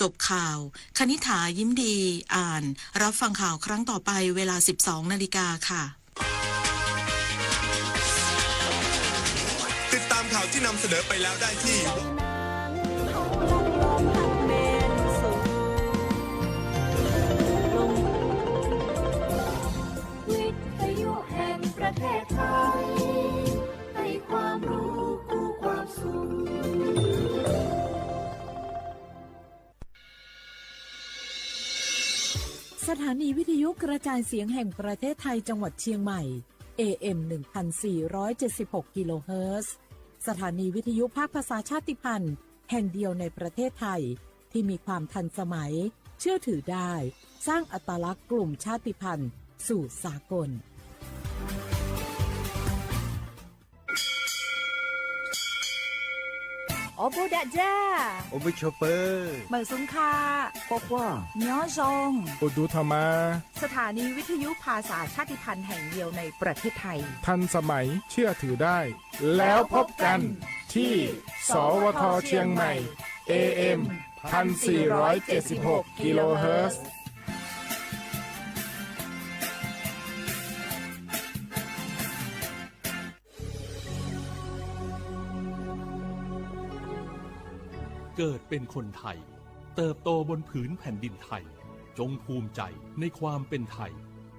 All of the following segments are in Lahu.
จบข่าว คณิษฐา ยิ้มดี อ่าน รับฟังข่าวครั้งต่อไปเวลา สิบสองนาฬิกาค่ะ ติดตามข่าวที่นำเสนอไปแล้วได้ที่ วิทยุแห่งประเทศไทย ให้ความรู้คู่ความสุข สถานีวิทยุกระจายเสียงแห่งประเทศไทยจังหวัดเชียงใหม่ เอ เอ็ม หนึ่งพันสี่ร้อยเจ็ดสิบหก กิโลเฮิรตซ์ สถานีวิทยุภาคภาษาชาติพันธุ์แห่งเดียวในประเทศไทย ที่มีความทันสมัย เชื่อถือได้ สร้างอัตลักษณ์กลุ่มชาติพันธุ์สู่สากล Awˬ bon daꞈ jaˇ. Awˬ bon chaw peuˬ. Meunˍ sung hkaꞈ. K'awꞈ k'oˆ. Nyi awˬ zon. Awˬ duˬ htaꞈ ma. สถานีวิทยุภาษาชาติพันธุ์แห่งเดียวในประเทศไทย ทันสมัย เชื่อถือได้ แล้วพบกันที่ สวท เชียงใหม่ เอ เอ็ม พันสี่ร้อยเจ็ดสิบหก กิโลเฮิรตซ์ เกิดเป็นคนไทย เติบโตบนผืนแผ่นดินไทย จงภูมิใจในความเป็นไทย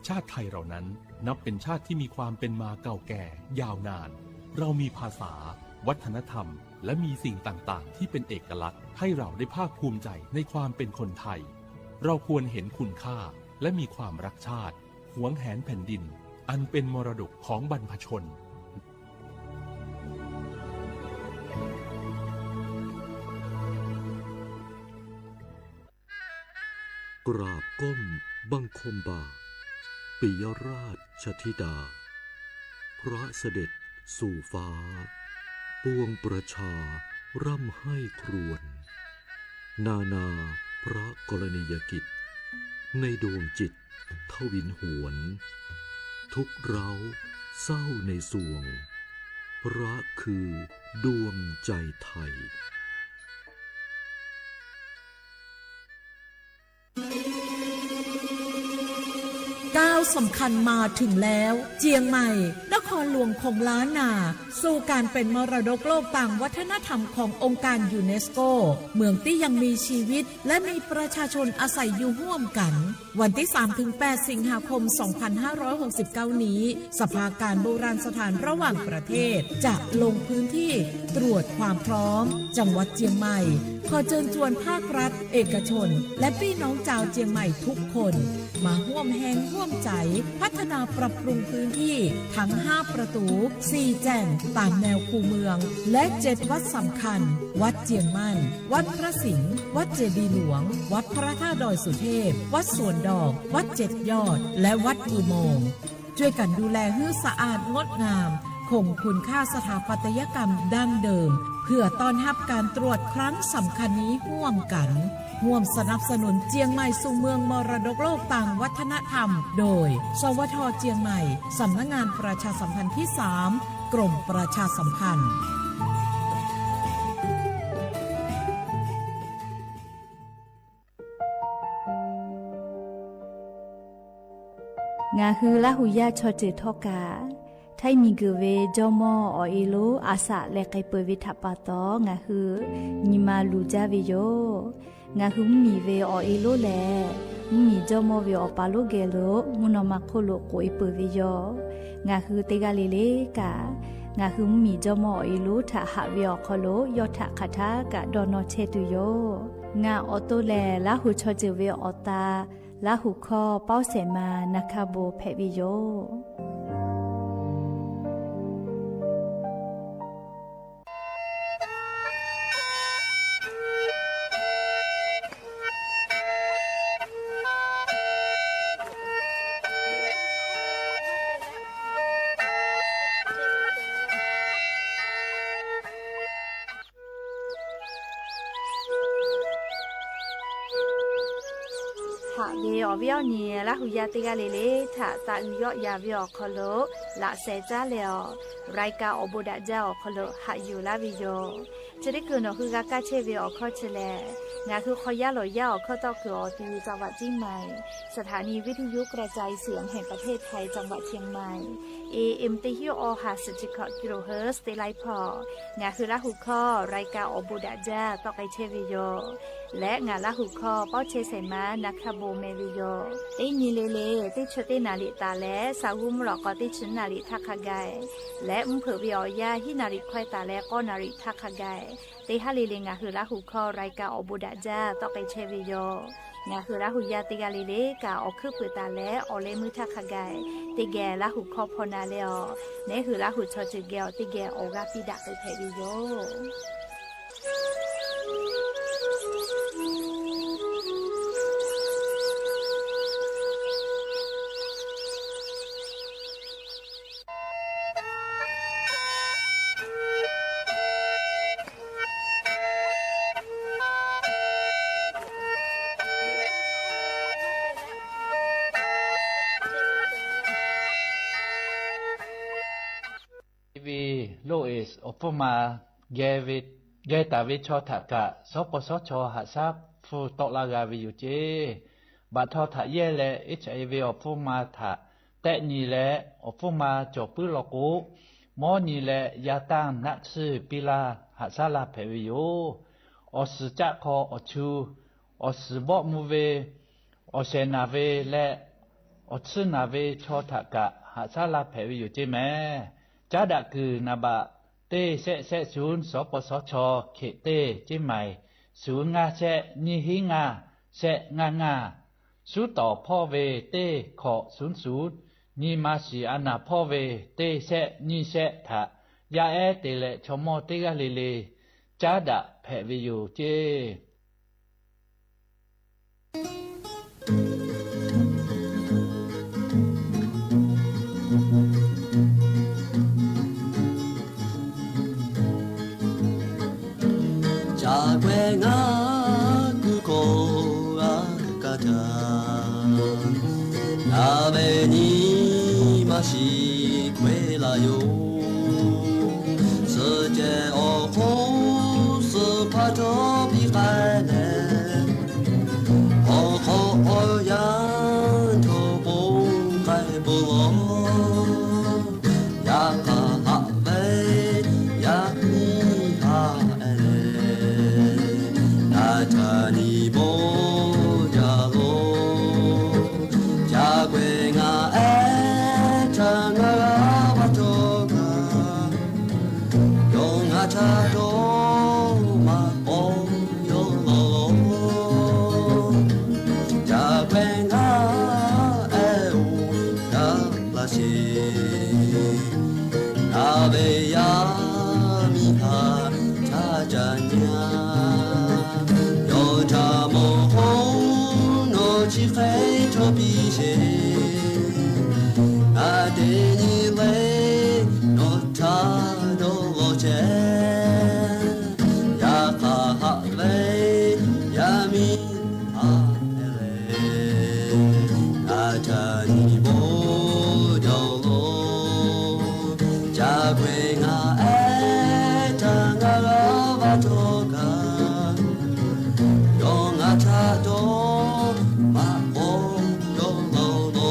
ชาติไทยเรานั้นนับเป็นชาติที่มีความเป็นมาเก่าแก่ยาวนาน เรามีภาษา วัฒนธรรม และมีสิ่งต่างๆ ที่เป็นเอกลักษณ์ ให้เราได้ภาคภูมิใจในความเป็นคนไทย เราควรเห็นคุณค่า และมีความรักชาติ หวงแหนแผ่นดิน อันเป็นมรดกของบรรพชน กราบก้มบังคมบาท ปิยราชธิดา พระเสด็จสู่ฟ้า ปวงประชาร่ำไห้ครวญ นานาพระกรณียกิจ ในดวงจิตทวินหวน ทุกข์ร้าวเศร้าในสวง พระคือดวงใจไทย ก้าวสำคัญมาถึงแล้ว เจียงใหม่ นครหลวงของล้านนา สู่การเป็นมรดกโลกตามวัฒนธรรมขององค์การยูเนสโก เมืองตี้ยังมีชีวิต และมีประชาชนอาศัยอยู่ร่วมกัน วันตี้สามถึงแปด สิงหาคม สองพันห้าร้อยหกสิบเก้า นี้ สภาการโบราณสถานระหว่างประเทศ จะลงพื้นที่ตรวจความพร้อม จังหวัดเจียงใหม่ ขอเชิญชวนภาครัฐ เอกชน และปี้น้องจาวเจียงใหม่ทุกคน มาฮ่วมแฮงฮ่วมใจ๋ พัฒนาปรับปรุงพื้นที่ทั้งห้าประตู สี่แจ่ง ต๋ามแนวคูเมือง และเจ็ดวัดสำคัญ วัดเจียงมั่น วัดพระสิงห์ วัดเจดีย์หลวง วัดพระธาตุดอยสุเทพ วัดสวนดอก วัดเจ็ดยอด และวัดอุโมงค์ ช่วยกันดูแลหื้อสะอาดงดงาม คงคุณค่าสถาปัตยกรรมดั้งเดิม เพื่อต้อนรับการตรวจครั้งสำคัญนี้ฮ่วมกั๋น ฮ่วมสนับสนุนเจียงใหม่สู่เมืองมรดกโลกตางวัฒนธรรม โดย สวท เจียงใหม่ สำนักงานประชาสัมพันธ์ที่สาม กรมประชาสัมพันธ์ Ngaˬ hui Laˇ huˍ yaˇ chaw ceuˬ htawˇ kaꞈ, htaiˇ miˬ guiˬ ve jawˇ mawˇ awˬ e lonˉ a shaꞈ leh k'ai peuˬ ve htaꞈ pa taw, ngaˬ hui nyi ma luˬ jaˇ ve yoˬ. Ngaˬ hui mvuhˇmiˬ ve awˬ e lonˉ lehˬ, mvuhˇmiˬ jawˇ mawˇ ve awˬ pa lonˉ geh lo mvuhˇ naw ma hk'oˆ lo k'oꞈ e peuˬ ve yoˬ. Ngaˬ hui teˇ g'aˇ le le kaꞈ, ngaˬ hui mvuhˇmiˬ jawˇ mawˇ awˬ e lonˉ htaꞈ haꞈ ve awˬ hk'aw lo yawˇ htaꞈ hk'aˬ htaˇ kaꞈ dawˇ nawˇ chehˇ tuˬ yoˬ. Ngaˬ awˬ to lehˬ, Laˇ huˍ chaw ceuˬ ve awˬ ta, Laˇ huˍ hkawˇ Pawˇ Sehˍ ma Na hkaˇ bon hpehꞈ ve yoˬ. Haꞈ ve awˬ viˉ awˬ nyi Laˇ huˍ yaˇ teˇ g'aˇ le le htaꞈ taꞈ uiˍ yawˆ yan ve awˬ hk'aw lo laꞈ sheh caˉ leh awˬ, รายการ awˬ bon daꞈ jaˇ awˬ hk'aw lo haꞈ yuˬ laˇ ve yoˬ. Chi teˇ kuiˬ nawˬ hui g'a kaˇ chehˇ ve awˬ hkawˇ chi lehˬ, ngaˬ hui hk'aw yaˇ lawˬ yaˇ awˬ hkawˇ tawˆ kuiˬ awˬ ti จังหวัดเชียงใหม่ สถานีวิทยุกระจายเสียงแห่งประเทศไทย จังหวัดเชียงใหม่ A M teˇ hinˉ awˬ ha suhˍ chi hkawꞈ กิโลเฮิรตซ์ teˇ laiˉ hpawˇ, ngaˬ hui Laˇ huˍ hkawˇ รายการออกบูดาจ้า tawˆ k'ai chehˇ ve yoˬ. Leh ngaˬ Laˇ huˍ hkawˇ pawˇ chehˇ shehˍ ma na hkaˇ bon meh ve yoˬ. Teˇ nyi le le teˇ chi teˇ naˍ riˍ taˍ leh, sa g'uˇ mvuhˇ lawꞈ k'aw teˇ chi naˍ riˍ htaˇ hk'a gaˬ, leh mvuhˇ hpeuꞈ ve awˬ yanˇ hiˉ naˍ riˍ hkawehˇ taˍ leh k'awˇ naˍ riˍ htaˇ hk'a gaˬ, teˇ haˉ le le ngaˬ hui Laˇ huˍ hkawˇ รายการออกบูดาจ้า tawˆ k'ai chehˇ ve yoˬ. Ngaˬ hui Laˇ huˍ yaˇ teˇ g'aˇ le le kaꞈ awˬ hkuiˉ puiˍ taˍ leh awˬ leh meuˇ htaˇ hk'a gaˬ, teˇ geh Laˇ huˍ hkawˇ hpaw na leh awˬ, neˉ hui Laˇ huˍ chaw ceuˬ geh awˬ teˇ geh awˬ g'aˇ piˇ daꞈ k'ai hpehꞈ ve yoˬ. Ve loˇ eˬ awˬ hpfuhˇ ma geh taˍ ve chaw htaꞈ kaꞈ, sawˉ paw sawˉ chaw haꞈ shaˉ hpfuhˇ tawˆ laˇ g'a ve yoˬ ceˇ. Baꞈ htaw htaꞈ yehˇ leh H I V awˬ hpfuhˇ ma htaꞈ tehˆ nyi leh, awˬ hpfuhˇ ma cawˬ puiˉ law k'o, mawˉ nyi leh yaˇ tanˇ naˆ tsuhˇ piˇ laˇ haꞈ shaˉ laˇ hpehꞈ ve yoˬ. Awˬ suhˍ caˆ hk'aw awˬ chu, awˬ suhˍ bawˆ mvuh ve, awˬ shehˍ naˬ ve leh awˬ tsuhˇ naˬ ve chaw htaꞈ kaꞈ haꞈ shaˉ laˇ hpehꞈ ve yoˬ ceˇ mehˍ. Caˉ daꞈ kuiˬ naˍ baꞈ teˇ shehˆ shehˆ suhˍ suhˍ awˬ paw sawˉ chaw hkeꞈ teˇ ceˇ maiˍ, suhˍ ngaˇ shehˆ nyiˇ hinˉ ngaˇ shehˆ ngaˇ ngaˇ, suˉ tawˍ hpawˇ ve teˇ hkawꞈ suhˍ suhˍ, nyi ma shiˍ a naˍ hpawˇ ve teˇ shehˆ nyiˇ shehˆ htaꞈ yaˇ ehˉ te leh chaw mawˇ teˇ g'aˇ le le caˉ daꞈ hpehꞈ ve yoˬ ceˇ. Ca k'ai ngaˬ kuˬ hkawˇ g'a kaˇ htaˇ, ngaˬ ve nyi ma shiˍ k'ai laˇ yoˬ. Suhˆ ceh awˬ hk'oˆ suhˍ hpaˇ htawˇ piˇ k'ai leh, awˬ hk'awꞈ awˬ yanˇ htawˇ ponˬ k'ai peuˬ lawˬ. Yaꞈ hk'aˇ haꞈ ve yaˇ miˇ haꞈ e leh, ngaˬ htaꞈ nyi bawˇ jaˇ lawˬ. Ca k'ai ngaˬ ehˉ htaꞈ ngaˬ g'a va htawˇ kaꞈ, yawˇ ngaˬ htaꞈ dawˇ maꞈ k'aw yawˇ lawˬ lawˬ. Ca k'ai ngaˬ ehˉ oˬ, gaˬ laˇ sheˍ. Ngaˬ ve yaˇ miˇ haꞈ htaˇ ca nyi a, yawˇ htaꞈ mawˬ hk'oˆ nawˬ chi hk'e chaw piˇ sheˍ. Ngaˬ teˇ nyi le nawˬ htaꞈ dawˇ lawˬ chehˇ. Yaꞈ hk'aˇ haꞈ ve yaˇ miˇ haꞈ e leh, ngaˬ htaꞈ nyi bawˇ jaˇ lawˬ. Ca k'ai ngaˬ ehˉ htaꞈ ngaˬ g'a va htawˇ kaꞈ, yawˇ ngaˬ htaꞈ dawˇ maꞈ k'aw yawˇ lawˬ lawˬ.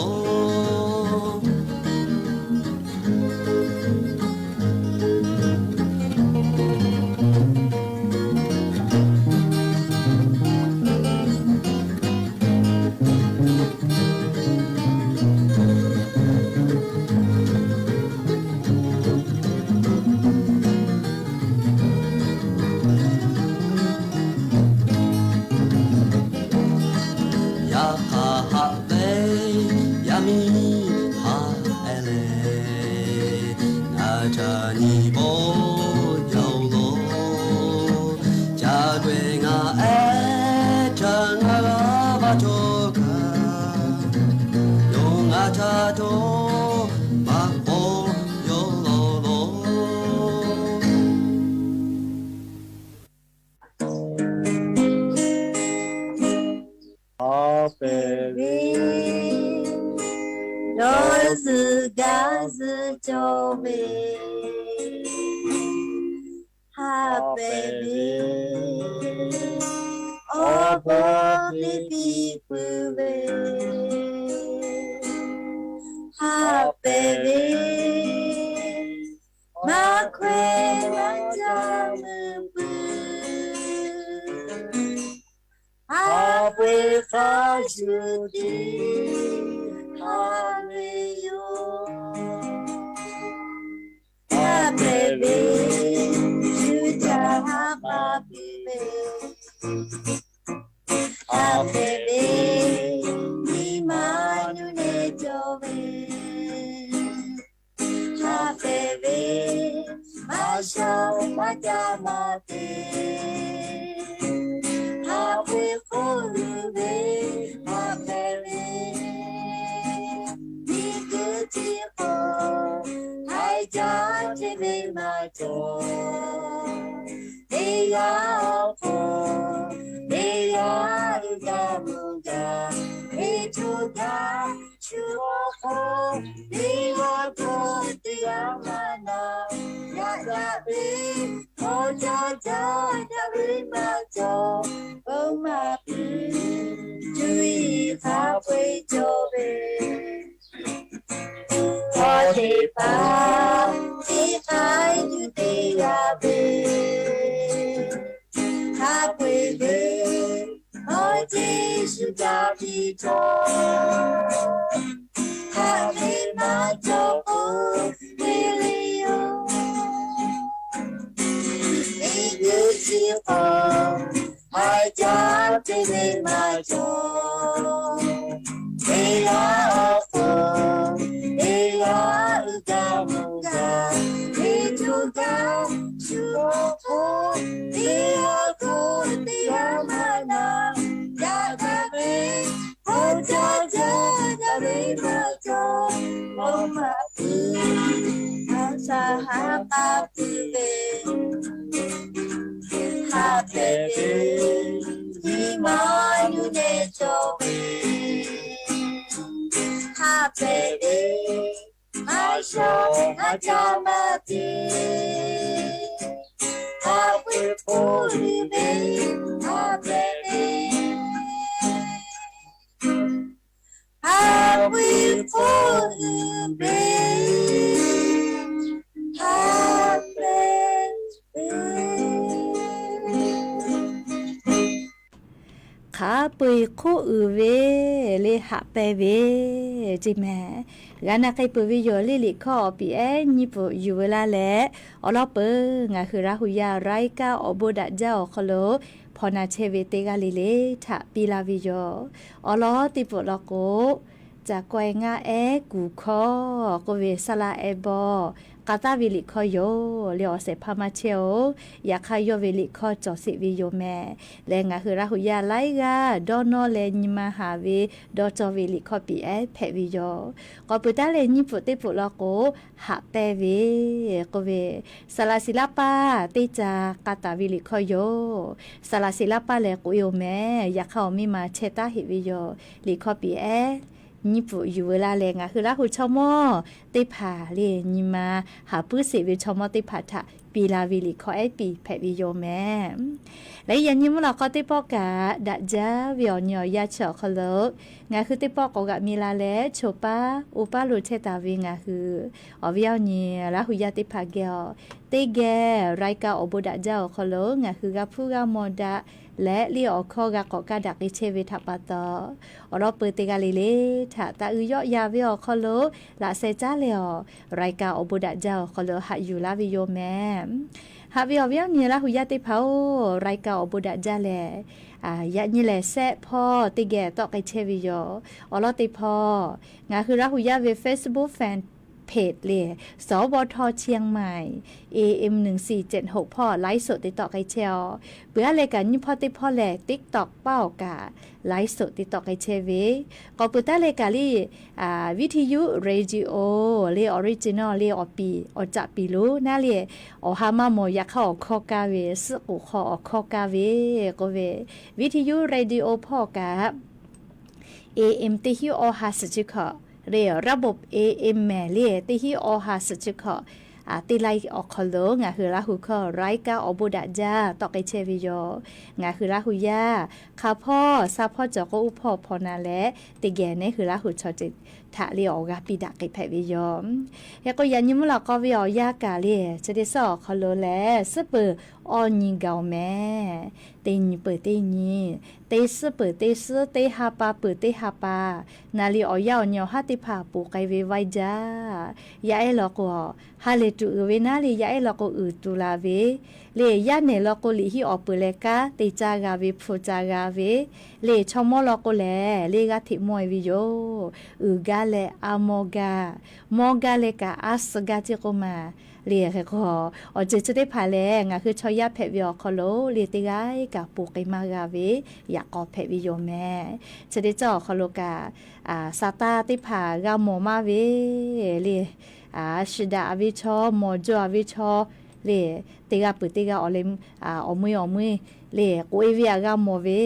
Yaꞈ hk'aˇ haꞈ ve yaˇ miˇ haꞈ e leh, ngaˬ htaꞈ nyi bawˇ jaˇ lawˬ. Ca k'ai ngaˬ ehˉ htaꞈ ngaˬ g'a va htawˇ kaꞈ, yawˇ ngaˬ htaꞈ dawˇ maꞈ k'aw yawˇ lawˬ lawˬ. Awˬ pehˍ ve, yawˇ zuhꞈ gaˇ zuhꞈ cawˬ ve, Ha pehˍ ve, awˬ bon hk'e piˇ peuˬ ve. Ha pehˍ ve, maˇ hkawehˇ maˇ caˇ meuˇ peuˬ. Ha peuˬ hk'a shuˍ tiˉ ha ve yoˬ. Ha pehˍ ve, shu caˇ ha k'a piˇ ve. Ha pehˍ ve, nyi ma nuˇ nehˬ cawˬ ve. Ha pehˍ ve, maˇ shaw maˇ caˇ maˇ te. Ha peuˬ hk'oˆ uiˍ ve, ha pehˍ ve, miˬ guiˬ chi k'o, haiˬ jaˇ ce ve maˇ cawˬ. Teˇ g'aˇ awˬ hk'oˆ teˇ g'aˇ uiˍ gaˇ mvuh gaˇ, heˇ coˇ gaˇ shu awˬ hk'oˆ, teˇ g'aˇ hk'oˆ teˇ g'aˇ maˇ na. Yaꞈ daꞈ ve hk'aw caˇ caˇ daꞈ ve maˇ cawˬ. Oˇ maˇ piˇ, cuˇ yiˍ hk'a peu-eˬ cawˬ ve. Hk'aw teˇ hpaˍ teˇ hk'aˇ yuˬ te g'a ve. Hk'a peu-eˬ ve, awˬ ceˇ shu ca piˇ cawˬ. Hk'aˬ ve maˇ cawˬ k'o, te ve yoˬ. Miˬ guiˬ chi k'o, haiˬ jaˇ ce ve maˇ cawˬ. Teˇ g'aˇ awˬ hk'oˆ teˇ g'aˇ uiˍ gaˇ mvuh gaˇ, heˇ coˇ gaˇ shu awˬ hk'oˆ, teˇ g'aˇ hk'oˆ teˇ g'aˇ maˇ na. Yaꞈ daꞈ ve hk'aw caˇ caˇ daꞈ ve maˇ cawˬ. Oˇ maˇ piˇ, ha shaꞈ ha k'a piˇ ve. Ha pehˍ ve, nyi ma nuˇ nehˬ cawˬ ve. Ha pehˍ ve, maˇ shaw maˇ caˇ maˇ te. Ha peuˬ hk'oˆ uiˍ ve, ha pehˍ ve. Ha peuˬ hk'oˆ uiˍ ve, ha pehˍ ve. Hk'a peu-eˬ hk'oˆ uiˍ ve le, haꞈ pehnˇ ve ce mehˍ. G'a na k'ai peuˬ ve yoˬ le. Liꞈ hkawˇ awˬ piˍ ehˉ nyiˇ pfuhꞈ yuˬ veu laˇ leh, awˬ lawn peuˬ ngaˬ hui Laˇ hu yaˇ รายการ awˬ bon daꞈ jaˇ awˬ hk'aw lo hpawnˬ na chehˇ ve teˇ g'aˇ le le htaꞈ piˇ laˇ ve yoˬ. Awˬ lawn teˇ pfuhꞈ law k'o, caˬ kaweh ngaˇ ehˉ kuˬ hkawˇ k'oˆ ve saˍ laꞈ ehˉ bawˇ k'a taˍ ve liꞈ hkawˇ yoˬ le. Awˬ shehˍ hpaˇ maˇ chehˇ-oˬ. Yaꞈ hk'aˇ yawˇ ve liꞈ hkawˇ cawˬ sheˍ ve yoˬ mehˍ. Leh ngaˬ hui Laˇ hu yaˇ laiˉ g'aˇ dawˇ nawˇ leh nyi ma haˍ ve dawˇ cawˇ ve liꞈ hkawˇ piˍ ehˉ hpehꞈ ve yoˬ. K'awꞈ peuˬ taˉ leh nyiˇ pfuhꞈ teˇ pfuhꞈ law k'o, haꞈ pehnˇ ve k'oˆ ve, saˍ laꞈ shiˍ laˇ paˇ teˇ ca k'a taˍ ve liꞈ hkawˇ yoˬ. Saˍ laꞈ shiˍ laˇ paˇ lehˬ k'oꞈ e-oˬ mehˍ. Yaꞈ hk'aˇ awˬ miˇ ma chehˇ taˉ heꞈ ve yoˬ. Liꞈ hkawˇ piˍ ehˉ nyiˇ pfuhꞈ yuˬ veu laˇ leh ngaˬ hui Laˇ hu chaw mawˇ teˇ hpaˍ le nyi ma haˍ puiˉ sheˍ ve chaw mawˇ teˇ hpaˍ htaꞈ piˇ la ve liꞈ hkawˇ ehˉ piˍ hpehꞈ ve yoˬ mehˍ. Leh yaꞈ nyi mvuhˇ lawꞈ hk'aw teˇ pawˆ kaꞈ daꞈ jaˇ ve awˬ nyi awˬ yanˇ chi awˬ hk'aw lo ngaˬ hui teˇ pawˆ k'awꞈ g'aꞈ mi la leh, choˬ paˇ uˉ paˇ lo chehˇ taˍ ve ngaˬ hui awˬ viˉ awˬ nyi Laˇ hu yaˇ teˇ hpaˍ geh awˬ teˇ geh รายการ awˬ bon daꞈ jaˇ awˬ hk'aw lo ngaˬ hui g'a hpuˇ g'a maw daꞈ leh, liˇ awˬ hkawˇ g'a k'awꞈ kaˇ daꞈ k'ai chehˇ ve htaꞈ pa taw, awˬ lawn peuˬ teˇ g'aˇ le le htaꞈ taꞈ uiˍ yawˆ yan ve awˬ hk'aw lo laꞈ sheh caˉ leh awˬ รายการ awˬ bon daꞈ jaˇ awˬ hk'aw lo haꞈ yuˬ laˇ ve yoˬ mehˍ. Haꞈ ve awˬ viˉ awˬ nyi Laˇ hu yaˇ teˇ hpaˍ-oˬ, รายการ awˬ bon daꞈ jaˇ lehˬ, yaꞈ nyi lehˬ shehˆ hpawˇ teˇ geh tawˆ k'ai chehˇ ve yoˬ. Awˬ lawn teˇ hpawˇ ngaˬ hui Laˇ hu yaˇ ve Facebook fan page le, สวท เชียงใหม่ เอเอ็ม หนึ่งสี่เจ็ดหก hpawˇ ไลฟ์สด te tawˆ k'ai chehˇ-oˬ. Peuˬ aˉ leh kaꞈ nyiˇ hpawˇ teˇ hpawˇ lehˬ TikTok paˇ awˬ kaꞈ ไลฟ์สด te tawˆ k'ai chehˇ ve. K'awꞈ peuˬ taˉ leh kaꞈ liˇ วิทยุ radio le original le awˬ piˍ awˬ caꞈ piˍ lo naˉ le, awˬ ha maˇ mawˬ yaꞈ hk'aˇ awˬ hkawˇ kaˇ ve, suhˆ k'oˍ hk'aw awˬ hkawˇ kaˇ ve k'oˆ ve, วิทยุ radio hpawˇ awˬ kaꞈ เอเอ็ม teˇ hinˉ awˬ ha suhˍ chi hkawꞈ le, ระบบ เอเอ็ม mehˍ le teˇ hinˉ awˬ ha suhˍ chi hkawꞈ teˇ laiˉ awˬ hk'aw lo ngaˬ hui Laˇ huˍ hkawˇ รายการ awˬ bon daꞈ jaˇ tawˆ k'ai chehˇ ve yoˬ. Ngaˬ hui Laˇ huˍ yaˇ hk'a hpawˇ sha hpawˇ cawˬ k'o uˉ hpawˇ hpaw na leh, teˇ geh neˉ hui Laˇ huˍ chaw ceuˬ htaꞈ le awˬ g'aˇ piˇ daꞈ k'ai hpehꞈ ve yoˬ. Hk'e k'o, yaꞈ nyi mvuhˇ lawꞈ k'aw ve awˬ yanˇ kaꞈ le chi teˇ suhˉ awˬ hk'aw lo lehˬ, suhˉ peuˬ awˇ nyi gaˬ-oˬ mehˍ. Teˇ nyi peuˬ teˇ nyi, teˇ suhˉ peuˬ teˇ suhˉ, teˇ ha pa peuˬ teˇ ha pa, naˍ liˍ awˬ yanˇ awˬ nyi awˬ haˉ teˇ hpaˍ ponˬ k'ai ve vaiˇ jaˇ. Yaˇ ehˉ law k'o, ha lehˬ tuˬ uiˍ ve naˉ le yaˇ ehˉ law k'o uiˍ tuˬ la ve, le yaˇ nehˬ law k'o liꞈ hiˆ awˬ peuˬ leh kanˉ te caˇ g'a ve, hpu caˇ g'a ve, le chaw mawˇ law k'o lehˬ le g'aˇ hteꞈ mawˇ-e ve yoˬ. Uiˍ gaˇ leh a mawˇ gaˇ, mawˇ gaˇ leh kaꞈ a suh gaˇ ceˇ k'oˆ ma. Le hk'e k'o, awˬ ceuˬ chi teˇ hpaˍ lehˬ ngaˬ hui chaw yaˇ hpehꞈ ve awˬ hk'aw lo le teˇ g'aˇ kaꞈ ponˬ k'ai maˇ g'a ve yaꞈ k'aw hpehꞈ ve yoˬ mehˍ. Chi teˇ ceuˬ awˬ hk'aw lo kaꞈ, Saˍtanˍ teˇ hpaˍ g'a mawˬ maˇ ve le, shiˍ daꞈ ve chaw, mawˬ jaw ve chaw, le teˇ g'aˇ peuˬ teˇ g'aˇ awˬ le, awˬ meuˇ awˬ meuˇ le k'oꞈ-e ve htaꞈ g'a mawˬ ve,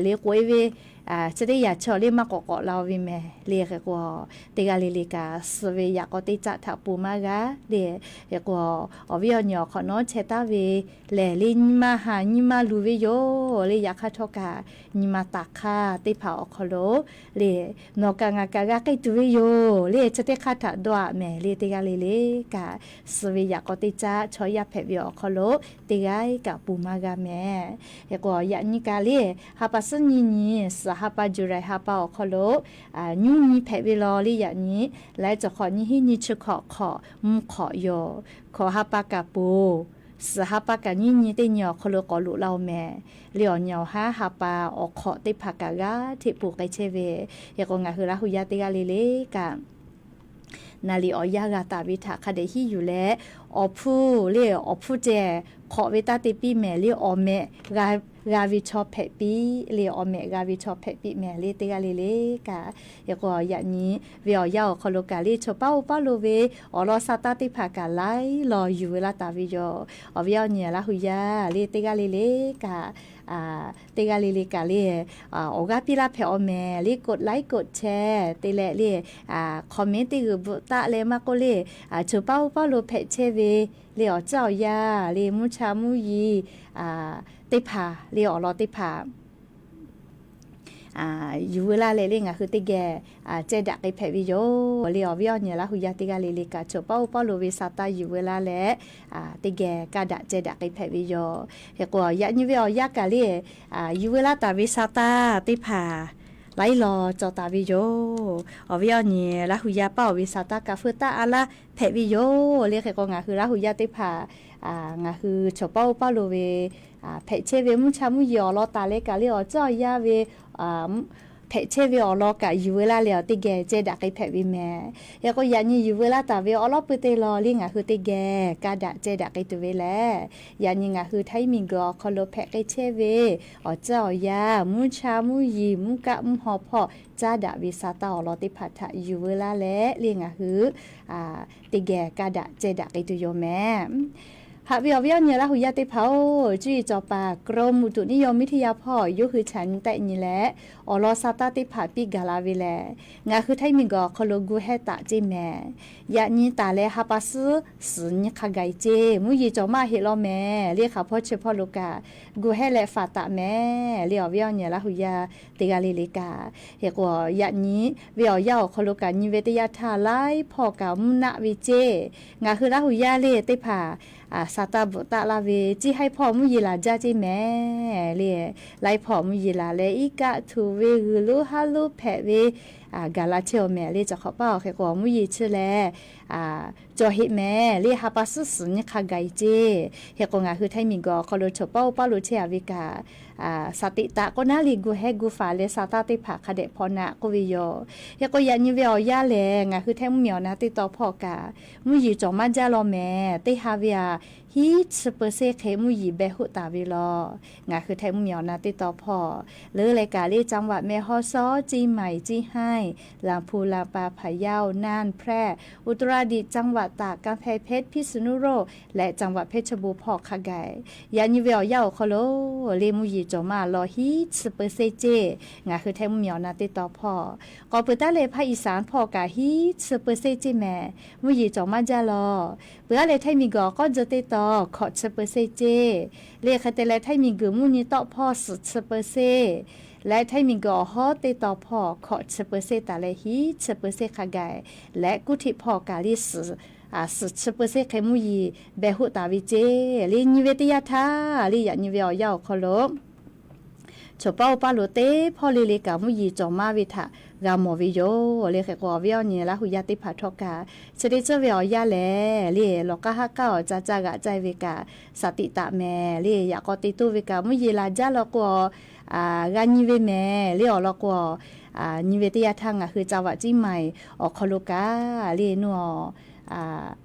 le k'oꞈ-e ve chi teˇ yanˇ chaw le maˇ k'awꞈ k'awꞈ la ve mehˍ. Le hk'e k'o, teˇ g'aˇ le le kaꞈ suh ve yaꞈ k'aw teˇ caˆ htaꞈ ponˬ maˇ g'a le. Hk'e k'o, awˬ viˉ awˬ nyi awˬ hk'awꞈ nawˉ chehˇ taˉ ve lehˬ, le nyi ma haˍ nyi ma luˬ ve yoˬ. Le yaꞈ hk'aˇ htawˇ kaꞈ nyi ma taˍ hk'aˇ teˇ hpaˍ awˬ hk'aw lo le nawˬ kaꞈ ngaˬ kaꞈ g'a k'ai tuˬ ve yoˬ. Le chi teˇ hk'aˇ htaꞈ dawˇ-aꞈ mehˍ. Le teˇ g'aˇ le le kaꞈ suh ve yaꞈ k'aw teˇ caˆ chaw yaˇ hpehꞈ ve awˬ hk'aw lo teˇ g'aˇ kaꞈ ponˬ maˇ g'a mehˍ. Hk'e k'o, yaꞈ nyi kaꞈ le ha pa suhˉ nyiˇ nyi, suhˍ ha pa July ha pa awˬ hk'aw lo nyiˇ nyi hpehꞈ ve law le yaꞈ nyi, laiˉ cawˬ hk'awꞈ nyiˇ hinˉ nyiˇ chi hkawꞈ hk'awꞈ mvuhˇ hk'awꞈ yoˬ. Hkawꞈ ha pa kaꞈ ponˬ, suhˍ ha pa kaꞈ nyiˇ nyi teˇ nyi awˬ hk'aw lo k'awꞈ loꞈ la-oˬ mehˍ. Le awˬ nyi awˬ haˉ ha pa awˬ hk'awꞈ teˇ hpaˍ kaꞈ g'aˇ hteꞈ ponˬ k'ai chehˇ ve. Hk'e k'o, ngaˬ hui Laˇ huˍ yaˇ teˇ g'aˇ le le kaꞈ naˍ liˍ awˬ yanˇ g'a taˍ ve htaꞈ hk'a dehꞈ hiˉ yuˬ leh, awˬ hpfuhˇ le awˬ hpfuhˇ ceh hk'awꞈ ve taˇ te piˇ mehˍ. Le awˬ mehꞈ g'a ve chaw hpehꞈ piˇ le, awˬ mehꞈ g'a ve chaw hpehꞈ piˇ mehˍ. Le teˇ g'aˇ le le kaꞈ, hk'e k'o, yaꞈ nyi ve awˬ yanˇ awˬ hk'aw lo kaꞈ le chaw paˉ oˇ paˉ lo ve awˬ lawn sa taˇ teˇ hpaˍ kaꞈ laiˉ law yuˬ ve laˇ taˍ ve yoˬ. Awˬ viˉ awˬ nyi Laˇ huˍ yaˇ le teˇ g'aˇ le le kaꞈ, teˇ g'aˇ le le kaꞈ le awˬ g'aˇ piˇ laˇ hpehꞈ-aw mehˍ. Le กดไลค์ กดแชร์ te leh le comment teˇ g'uiˬ bvuhꞈ taˆ leh maˇ k'oˆ le, chaw paˉ oˇ paˉ lo hpehꞈ chehˇ ve le awˬ ceuˬ awˬ yanˇ le mvuhˇ cha mvuhˇ yeˬ teˇ hpaˍ le awˬ lawn teˇ hpaˍ yuˬ veu laˇ leh le ngaˬ hui teˇ geh ceh daꞈ k'ai hpehꞈ ve yoˬ. Le awˬ viˉ awˬ nyi Laˇ huˍ yaˇ teˇ g'aˇ le le kaꞈ chaw paˉ oˇ paˉ lo ve sa taˇ yuˬ veu laˇ leh teˇ geh ka daꞈ ceh daꞈ k'ai hpehꞈ ve yoˬ. Hk'e k'o, yaꞈ nyi ve awˬ yanˇ kaꞈ le yuˬ veu laˇ taˍ ve sa taˇ teˇ hpaˍ laiˉ law cawˬ taˍ ve yoˬ. Awˬ viˉ awˬ nyi Laˇ huˍ yaˇ paˇ-oˬ ve sa taˇ kaꞈ feu taˆ a laˇ hpehꞈ ve yoˬ. Le hk'e k'o, ngaˬ hui Laˇ huˍ yaˇ teˇ hpaˍ ngaˬ hui chaw paˉ oˇ paˉ lo ve hpehꞈ chehˇ ve mvuhˇ cha mvuhˇ yeˬ awˬ lawn taˍ leh kaꞈ le awˬ ceuˬ awˬ yanˇ ve hpehꞈ chehˇ ve awˬ lawn kaꞈ yuˬ veu laˇ leh awˬ teˇ geh ceh daꞈ k'ai hpehꞈ ve mehˍ. Hk'e k'o, yaꞈ nyi yuˬ veu laˇ taˍ ve awˬ lawn pui teˇ lawn le ngaˬ hui teˇ geh ka daꞈ ceh daꞈ k'ai tuˬ ve lehˬ, yaꞈ nyi ngaˬ hui htaiˇ miˬ guiˬ awˬ hk'aw lo hpehꞈ k'ai chehˇ ve awˬ ceuˬ awˬ yanˇ mvuhˇ cha mvuhˇ yeˬ mvuhˇ kaˆ mvuhˇ haw hpawˇ caˉ daꞈ ve sa taˇ awˬ lawn teˇ hpaˍ htaꞈ yuˬ veu laˇ leh le ngaˬ hui teˇ geh ka daꞈ ceh daꞈ k'ai tuˬ yoˬ mehˍ. Haꞈ ve awˬ viˉ awˬ nyi Laˇ huˍ yaˇ teˇ hpaˍ-oˬ, cuˇ yiˍ cawˬ paˍ กรมอุตุนิยมวิทยา hpawˇ yawˇ hui chaꞈ nyi tehˆ nyi leh awˬ lawn sa taˇ teˇ hpaˍ piˇ gaˬ la ve lehˬ, ngaˬ hui htaiˇ miˬ guiˬ awˬ hk'aw lo gu hehˇ taˍ ceˇ mehˍ. Yaꞈ nyi taˍ leh ha pa suhˉ suhˍ nyi hk'a gaˬ-e ceˇ, mvuhˇ yeˬ cawˬ maˇ heˆ law mehˍ. Le hk'aˬ hpawˇ chi hpawˇ lo kaꞈ gu hehˇ leh faˍ taˍ mehˍ. Le awˬ viˉ awˬ nyi Laˇ huˍ yaˇ teˇ g'aˇ le le kaꞈ, hk'e k'o, yaꞈ nyi ve awˬ yanˇ awˬ hk'aw lo kaꞈ nyi ve teˇ yanˇ htaˇ laiˉ hpawˇ kaꞈ mvuhˇ naˆ ve ceˇ. Ngaˬ hui Laˇ huˍ yaˇ le teˇ hpaˍ sa taˇ bvuhꞈ taˆ laˇ ve, ciˇ haiˇ hpawˇ mvuhˇ yeˬ laˬ jaˇ ceˇ mehˍ. Le laiˉ hpawˇ mvuhˇ yeˬ laˬ leh iˉ kaˆ htuꞈ ve g'uiˬ lonˉ haˉ lonˉ hpehꞈ ve gaˬ la chehˇ-oˬ mehˍ. Le cawˬ hk'awꞈ paˇ awˬ hk'e k'o, mvuhˇ yeˬ chi lehˬ cawˬ heˆ mehˍ. Le ha pa suhˉ suhˍ nyi hk'a gaˬ-e ceˇ. Hk'e k'o, ngaˬ hui htaiˇ miˬ guiˬ awˬ hk'aw lo chaw paˉ oˇ paˉ lo chehˇ a ve kaꞈ, sa teꞈ taꞈ k'oˆ naˉ le gu hehˇ gu faˍ leh sa taˇ teˇ hpaˍ hk'a dehꞈ hpaw naꞈ k'oˆ ve yoˬ. Hk'e k'o, yaꞈ nyi ve awˬ yanˇ lehˬ ngaˬ hui htaiˇ mvuhˇ miˬ awˬ na teˇ taw hpawˇ kaꞈ mvuhˇ yeˬ cawˬ maˇ jaˇ law mehˍ. Teˇ ha ve aꞈ hiˉ chi เปอร์เซ็นต์ hk'e mvuhˇ yeˬ beh hoˆ taˍ ve law. Ngaˬ hui Htaiˇ mvuhˇmiˬ awˬ na teˇ taw hpawˇ leuˉ leh kaꞈ le จังหวัดแม่ฮ่องสอน, เชียงใหม่, เชียงราย, ลำพูน, ลำปาง, พะเยา, น่าน, แพร่, อุตรดิตถ์, จังหวัดตาก, กำแพงเพชร, พิษณุโลก leh จังหวัดเพชรบูรณ์ hpawˇ hk'a gaˬ yaꞈ nyi ve awˬ yanˇ awˬ hk'aw lo le mvuhˇ yeˬ cawˬ maˇ law hiˉ chi เปอร์เซ็นต์ ceˇ. Ngaˬ hui Htaiˇ mvuhˇmiˬ awˬ na teˇ taw hpawˇ k'awꞈ peuˬ taˉ leh ภาคอีสาน hpawˇ kaꞈ hiˉ chi เปอร์เซ็นต์ ceˇ mehˍ. Mvuhˇ yeˬ cawˬ maˇ jaˇ law. Peuˬ aˉ leh Htaiˇ miˬguiˬ awˬ k'awˇ tcuh teˇ taw hkawꞈ chi เปอร์เซ็นต์ ceˇ. Le hk'e te leh Htaiˇ miˬguiˬ mvuhˇ nyi tawˆ hpawˇ suhˍ chi เปอร์เซ็นต์ leh Htaiˇ miˬguiˬ awˬ hawˉ teˇ taw hpawˇ hkawꞈ chi เปอร์เซ็นต์ taˍ leh hiˉ chi เปอร์เซ็นต์ hk'a gaˬ leh kuˇ htiꞈ hpawˇ kaꞈ le suhˍ chi เปอร์เซ็นต์ hk'e mvuhˇ yeˬ beh hoˆ taˍ ve ceˇ. Le nyi ve teˇ yanˇ htaˇ le yaꞈ nyi ve awˬ yanˇ awˬ hk'aw lo chaw paˉ oˇ paˇ lo teˇ hpawˇ le le kaꞈ mvuhˇ yeˬ cawˬ maˇ ve htaꞈ g'a mawˬ ve yoˬ. Le hk'e k'o awˬ viˉ awˬ nyi Laˇ hu yaˇ teˇ hpaˍ htawˇ kaꞈ chi teˇ tcuhˉ ve awˬ yanˇ lehˬ le lawˬ k'aˇ haˉ k'aˇ awˬ ca ca g'aꞈ caiˇ ve kaꞈ สติ taˍ mehˍ. Le yaꞈ k'aw te toˇ ve kaꞈ mvuhˇ yeˬ laˬ jaˇ law k'o, g'a nyi ve mehˍ. Le awˬ lawn k'o, nyi ve teˇ yanˇ htaˇ ngaˬ hui จังหวัดเชียงใหม่ awˬ hk'aw lo kaꞈ le nuˇ a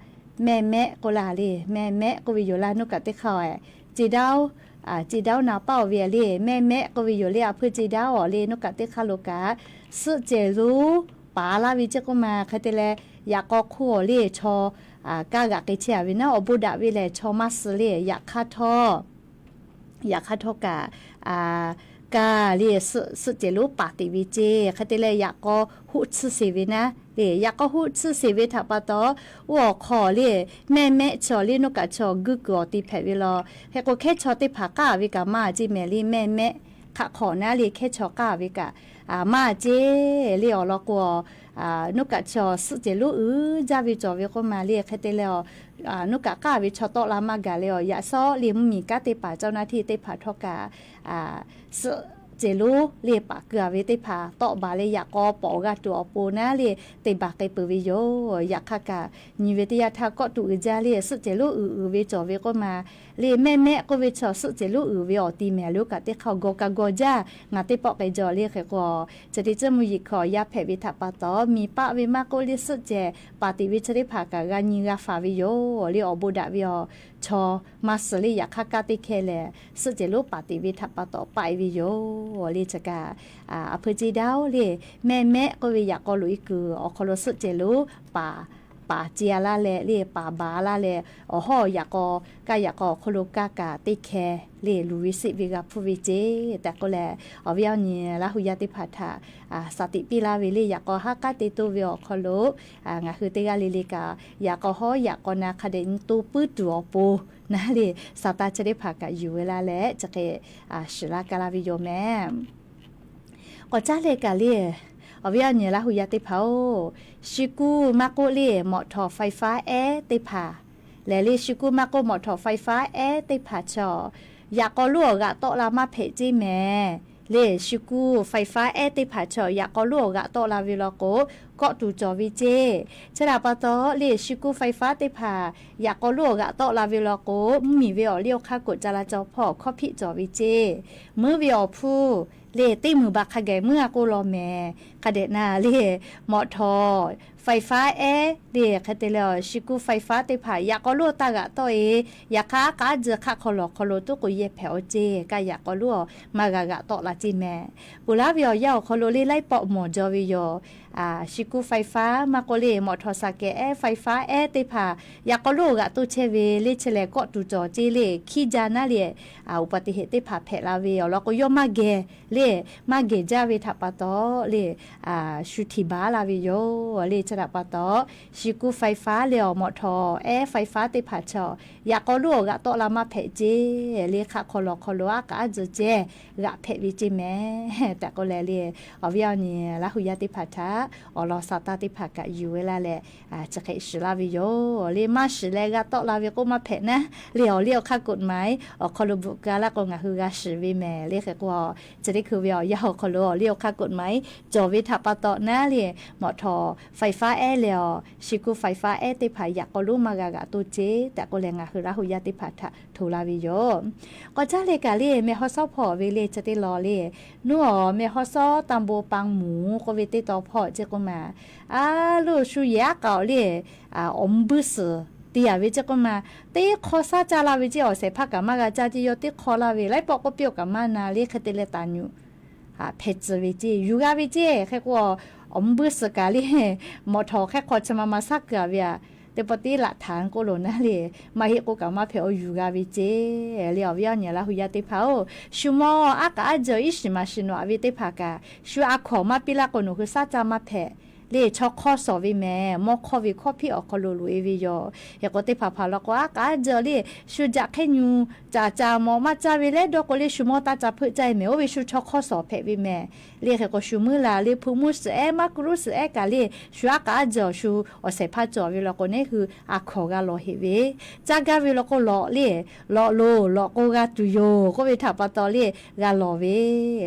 แม่แมะ k'oˆ laˇ le, แม่แมะ k'oˆ ve yoˬ laˇ nuˇ kaꞈ teˇ hk'aˇ, เจดีย์, เจดีย์ naˍ paˆ oˬ ve le, แม่แมะ k'oˆ ve yoˬ le, a hpui เจดีย์ awˬ le nuˇ kaꞈ teˇ hk'aˇ lo kaꞈ suhˆ cehˬ lonˉ paˍ laˇ ve ceˇ k'oˆ ma hk'e te leh yaꞈ k'aw hk'oˆ awˬ le chaw kaˇ g'aꞈ k'ai chehˇ a ve naˉ awˬ bon daꞈ ve lehˬ chaw maˇ suh le yaꞈ hk'aˇ htawˇ yaꞈ hk'aˇ htawˇ kaꞈ kaˇ le suhˆ cehˬ lonˉ paˍ teꞈ ve ceˇ. Hk'e te leh yaꞈ k'aw hoˆ tsuhˇ sheˍ ve naˉ le, yaꞈ k'aw hoˆ tsuhˇ sheˍ ve htaꞈ pa taw, oˇ awˬ hk'aw le แม่แมะ chaw le nuˇ kaꞈ chaw guˇ kuiˬ awˬ ti hpehꞈ ve law. Hk'e k'o hkehˉ chaw teˇ hpaˍ k'aˇ ve kaꞈ maˇ ceˇ mehˍ le แม่แมะ hk'aˆ hk'awꞈ naˉ le hkehˉ chaw k'aˇ ve kaꞈ maˇ ceˇ. Le awˬ lawn k'o, nuˇ kaꞈ chaw suhˆ cehˬ lonˉ uiˍ jaˇ ve cawˬ ve k'oˆ ma le hk'e te leh nuˇ kaꞈ k'aˇ ve chaw tawˆ la maˇ gaˬ le awˬ yaꞈ shawˉ le mvuhˇmiˬ kanˉ teˇ hpaˍ เจ้าหน้าที่ teˇ hpaˍ htawˇ kaꞈ suhˆ cehˬ lonˉ le paˍ keu a ve teˇ hpaˍ tawˆ baˬ leh yaꞈ k'aw pawꞈ g'a tuˬ awˬ pon naˉ le te baˬ k'ai peuˬ ve yoˬ. Yaꞈ hk'aˇ kaꞈ nyi ve teˇ yanˇ htaˇ kawˆ tuˬ uiˍ jaˇ le suhˆ cehˬ lonˉ uiˍ uiˍ ve cawˬ ve k'oˆ ma le แม่แมะ k'oˆ ve chaw suhˆ cehˬ lonˉ uiˍ ve awˬ ti mehˍ le oˇ kaꞈ teˇ hk'aˇ gaw kaˇ gaw jaˇ ngaˬ teˇ pawˆ k'ai jaw le hk'e k'o, chi teˇ tcuhˉ mvuhˇ yeˬ hkawꞈ yaˇ hpehꞈ ve htaꞈ pa taw miˬ paˆ ve maˇ k'oˆ le suhˆ cehˬ paˍ teꞈ ve chi teˇ hpaˍ kaꞈ g'a nyi g'a faˍ ve yoˬ. Le awˬ bon daꞈ ve awˬ chaw maˇ suh le yaꞈ hk'aˇ kaˇ teˇ hkeh lehˬ suhˆ cehˬ lonˉ paˍ teꞈ ve htaꞈ pa taw paˆ e ve yoˬ. Le chi kaꞈ a hpui เจดีย์ le แม่แมะ k'oˆ ve yaꞈ k'aw loꞈ e kuiˬ awˬ hk'aw lo suhˆ cehˬ lonˉ paˍ paˍ ce a laˇ leh le paˍ baˬ a laˇ leh awˬ hawˉ yaꞈ k'aw kaˇ yaꞈ k'aw awˬ hk'aw lo kaˇ kaꞈ teˇ hkeh le luˬ ve seˆ ve g'a hpuˇ ve ceˇ tehꞈ k'oˆ leh, awˬ viˉ awˬ nyi Laˇ hu yaˇ teˇ hpaˍ htaꞈ สติ piˇ laˇ ve le yaꞈ k'aw haˉ k'aˉ te toˇ ve awˬ hk'aw lo ngaˬ hui teˇ g'aˇ le le kaꞈ yaꞈ k'aw hawˉ yaꞈ k'aw na hk'a dehꞈ nyi to puiˉ tuˬ awˬ pon naˉ le Saˍtanˍ chi teˇ hpaˍ kaꞈ yuˬ ve laˇ leh chi hk'e shiˍ laˇ ka laˇ ve yoˬ mehˍ. K'awꞈ caˉ leh kaꞈ le, awˬ viˉ awˬ nyi Laˇ hu yaˇ teˇ hpaˍ-oˬ, shi kuˇ maˇ k'oˆ le mawꞈ htawˍ ไฟฟ้า ehˉ teˇ hpaˍ lehˬ le shi kuˇ maˇ k'oˆ mawꞈ htawˍ ไฟฟ้า ehˉ teˇ hpaˍ chaw yaꞈ k'aw lonˉ awˬ g'aꞈ tawˆ la maˇ hpehꞈ ceˇ mehˍ. Le shi kuˇ ไฟฟ้า ehˉ teˇ hpaˍ chaw yaꞈ k'aw lonˉ awˬ g'aꞈ tawˆ la ve law k'o, kawˆ tuˬ cawˬ ve ceˇ. Chi htaꞈ pa taw le shi kuˇ ไฟฟ้า teˇ hpaˍ yaꞈ k'aw lonˉ awˬ g'aꞈ tawˆ la ve law k'o, mvuhˇmiˬ ve awˬ liˇ awˬ hk'aˇ koꞈ ca la caw hpawˇ hkawˇ hpiˆ cawˬ ve ceˇ. Muiˉ ve awˬ hpuˇ le teˇ muiˬ baˬ hk'a gaˬ muiˉ a k'oˆ law mehˍ. Hk'a dehꞈ na le mawꞈ htawˍ ไฟฟ้า ehˉ le hk'e te leh shi kuˇ ไฟฟ้า teˇ hpaˍ yaꞈ k'aw lonˉ taˇ g'aꞈ tawˆ e. Yaꞈ hk'aˇ aˉ k'aˉ tzuh hk'aˆ hk'aw lawˬ hk'aw lo tuˉ k'o yehˇ hpehꞈ aw ceˇ. Kaˇ yaꞈ k'aw lonˉ maˇ g'a g'aꞈ tawˆ la ceˇ mehˍ. Peuˬ laˇ ve awˬ yanˇ awˬ hk'aw lo le laiˉ pawˆ mawˬ jaw ve yoˬ. Shi kuˇ ไฟฟ้า maˇ k'oˆ le mawꞈ htawˍ สะแก้ว ehˉ ไฟฟ้า ehˉ teˇ hpaˍ yaꞈ k'aw lonˉ awˬ g'aꞈ toˇ chehˇ ve le chi lehˬ kawˆ tuˬ cawˬ ceˇ le hkiˇ ja naˉ le อุบัติเหตุ teˇ hpaˍ hpehꞈ la ve awˬ lawn k'o yawˇ maˇ geh le maˇ geh jaˇ ve htaꞈ pa taw le shu htiˍ baˬ laˇ ve yoˬ. Le chi htaꞈ pa taw shi kuˇ ไฟฟ้า le awˬ mawꞈ htawˍ ehˉ ไฟฟ้า teˇ hpaˍ chaw yaꞈ k'aw lonˉ awˬ g'aꞈ tawˆ la maˇ hpehꞈ ceˇ. Le hk'aˆ hk'aw lawˬ hk'aw lo aˉ k'aˉ aˉ tzuh ceh g'aꞈ hpehꞈ ve ceˇ mehˍ tehꞈ k'oˆ leh le awˬ viˉ awˬ nyi Laˇ hu yaˇ teˇ hpaˍ htaꞈ awˬ lawn Saˍtanˍ teˇ hpaˍ kaꞈ yuˬ ve laˇ leh chi hk'e shiˍ laˇ ve yoˬ. Le maˇ shiˍ leh g'a tawˆ la ve k'oˆ maˇ hpehꞈ naˉ le awˬ liˇ awˬ hk'aˇ กฎหมาย awˬ hk'aw lo bvuhꞈ ka laˇ k'o ngaˬ hui g'a shiˍ ve mehˍ. Le hk'e k'o chi teˇ hkui ve awˬ yanˇ awˬ hk'aw lo awˬ liˇ awˬ hk'aˇ กฎหมาย cawˬ ve htaꞈ pa taw naˉ le mawꞈ htawˍ ไฟฟ้า ehˉ le awˬ shi kuˇ ไฟฟ้า ehˉ teˇ hpaˍ yaꞈ k'aw lonˉ maˇ g'a g'aꞈ toˇ ceˇ tehꞈ k'oˆ leh ngaˬ hui Laˇ hu yaˇ teˇ hpaˍ htaꞈ hto laˇ ve yoˬ. K'awꞈ caˉ leh kaꞈ le meh haw shawˉ hpawˇ ve le chi teˇ law le nuˇ awˬ meh haw shawˉ ตำบลปางหมู k'oˆ ve teˇ taw hpawˇ ceˇ k'oˆ ma, a lo shu yehˬ aˉ k'aoˍ le awˬ mvuh buiˇ suhˍ te yaꞈ ve ceˇ k'oˆ ma. Teˇ hk'awˇ saˉ caˇ laˇ ve ceˇ, awˬ shehˍ hpaˇ kaꞈ maˇ g'a caˇ ceˇ, yawˇ teˇ hk'awˇ laˇ ve laiˉ pawˆ k'oˆ piˇ-oˬ kaꞈ maˇ na le. Hk'e te leh taˍ nyuꞈ hpeh tcuh ve ceˇ, yuˬ g'a ve ceˇ. Hk'e k'o, awˬ mvuhˇ buiˇ suhˍ kaꞈ le, mawꞈ htawˍ hk'e hk'aw chi ma ma saˉ keu-a ve aꞈ, teˇ pawˆ tiˉ laꞈ htaˍ k'oˆ loˬ naˉ le, maˇ heˆ k'o kaꞈ maˇ hpehꞈ-o, yuˬ g'a ve ceˇ. Le awˬ viˉ awˬ nyi Laˇ hu yaˇ teˇ hpaˍ-oˬ, shu mawˇ aˉ k'aꞈ aˉ jehˬ iˉ shiˍ maˍ shiˍ nawˬ-a ve teˇ hpaˍ kaꞈ, shu a hkawnˍ maˇ piˇ laˇ k'o nawˬ hui saˉ caˇ maˇ hpehꞈ. Le chaw hk'awˇ shawˍ ve mehˍ, mawˇ hk'awˇ ve hkawˇ hpiˆ awˬ hk'aw lo loꞈ-e ve yoˬ. Hk'e k'o teˇ hpaˍ hpaˍ law k'o, aˉ k'aꞈ aˉ jehˬ le, shu jaꞈ hk'e nyuˬ caˍ caˍ mawꞈ maˇ caˇ ve leh dawˇ k'o le, shu mawˇ taˇ ca hpeuˆ caˇ e mehˍ, oˇ ve shu chaw hk'awˇ shawˍ hpehꞈ ve mehˍ. Le hk'e k'o shu meuˇ laˬ le, hpu mvuhˇ suhˍ ehˉ maˇ kuˬ ruˇ suhˍ ehˉ kaꞈ le, shu aˉ k'aꞈ aˉ jehˬ shu awˬ shehˍ hpaˇ cawˬ ve law k'o, neˉ hui a hkawnˍ g'a lawˬ heꞈ ve, caˇ gaˇ ve law k'o, lawꞈ le, lawꞈ loˬ, lawꞈ k'o g'a tuˬ yoˬ k'oˆ ve htaꞈ pa taw le, g'a lawˬ ve.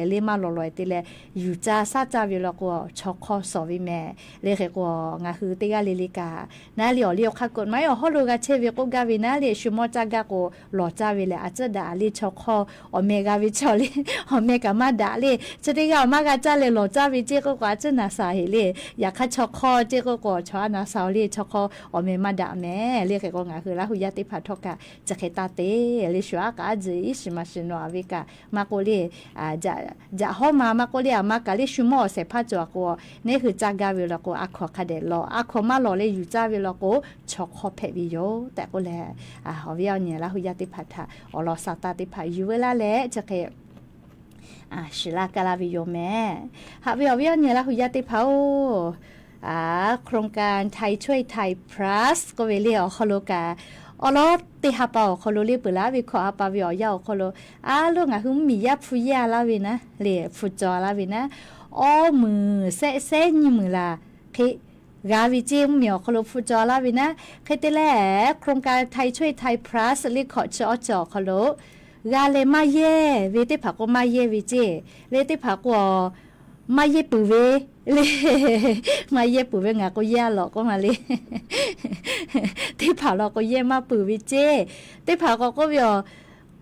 Le maˇ lawˬ lawˬ-e te leh, yuˬ caˇ saˉ caˇ ve law k'o, chaw hk'awˇ shawˍ ve mehˍ. Le hk'e k'o, ngaˬ hui teˇ g'aˇ le le kaꞈ naˉ le, awˬ liˇ awˬ hk'aˇ k'oˆ maˇ heˆ, awˬ hawˉ lo g'a chehˇ ve k'oˆ gaˇ ve naˉ le, shu mawˇ caˇ gaˇ k'o lawˬ caˇ ve lehˬ, a ciˉ daꞈ le chaw hk'awˇ awˬ meh g'a ve chaw le, awˬ meh kaꞈ maˇ daꞈ le, chi teˇ g'aˇ awˬ maˇ g'a caˇ leh lawˬ caˇ ve ceˇ k'oˆ k'o, a ciˉ na sha heꞈ le. Yaꞈ hk'aˇ chaw hk'awˇ ceˇ k'oˆ k'o, chaw a na sha-o le, chaw hk'awˇ awˬ meh maˇ daꞈ mehˍ. Le hk'e k'o, ngaˬ hui Laˇ hu yaˇ teˇ hpaˍ htawˇ kaꞈ chi hk'e taˇ te. Le shu aˉ k'aꞈ aˉ jehˬ iˉ shiˍ maˍ shiˍ nawˬ-a ve kaꞈ maˇ k'oˆ le, jaꞈ hawˉ ma maˇ k'oˆ le, aˬ ma kaꞈ le shu mawˇ awˬ shehˍ hpaˇ cawˬ-a k'o, neˉ hui caˇ gaˇ ve law k'o, a hkawnˍ hk'a dehꞈ lawˬ, a hkawnˍ maˇ lawˬ leh yuˬ caˇ ve law k'o, chaw hk'awˇ hpehꞂ ve yoˬ tehꞈ k'oˆ leh, awˬ viˉ awˬ nyi Laˇ hu yaˇ teˇ hpaˍ htaꞈ awˬ lawn sa taˇ teˇ hpaˍ yuˬ veu laˇ leh chi hk'e shiˍ laˇ kaˇ laˇ ve yoˬ mehˍ. Haꞈ ve awˬ viˉ awˬ nyi Laˇ hu yaˇ teˇ hpaˍ-oˬ, โครงการ ไทยช่วยไทย Plus k'oˆ ve le awˬ hk'aw lo kaꞈ, awˉ lawˉ teˇ ha pa awˬ hk'aw lo le peuˬ laˇ ve hkawꞈ ha pa ve awˬ yanˇ awˬ hk'aw lo, a loˉ ngaˬ hui mvuhˇmiˬ yaˇ hpu yehˇ-a laˇ ve naˉ le, hpu cawˬ-a laˇ ve naˉ, awˇ meunˍ sehˆ sehˉ nyiˇ meunˍ laˬ hk'e g'a ve ceˇ. Mvuhˇmiˬ awˬ hk'aw lo hpu cawˬ-a laˇ ve naˉ, hk'e te leh โครงการ ไทยช่วยไทย Plus le hkawꞈ chi awˇ chi awˬ hk'aw lo g'a leh maˇ yehˇ ve teˇ hpaˍ k'o maˇ yehˇ ve ceˇ. Le teˇ hpaˍ k'o maˇ yehˇ peuˬ ve le, maˇ yehˇ peuˬ ve ngaˬ k'o yehˇ-a lawꞈ k'oˆ ma le. Teˇ hpaˍ law k'o yehˇ maˇ peuˬ ve ceˇ. Teˇ hpaˍ k'awꞈ k'oˆ ve awˬ,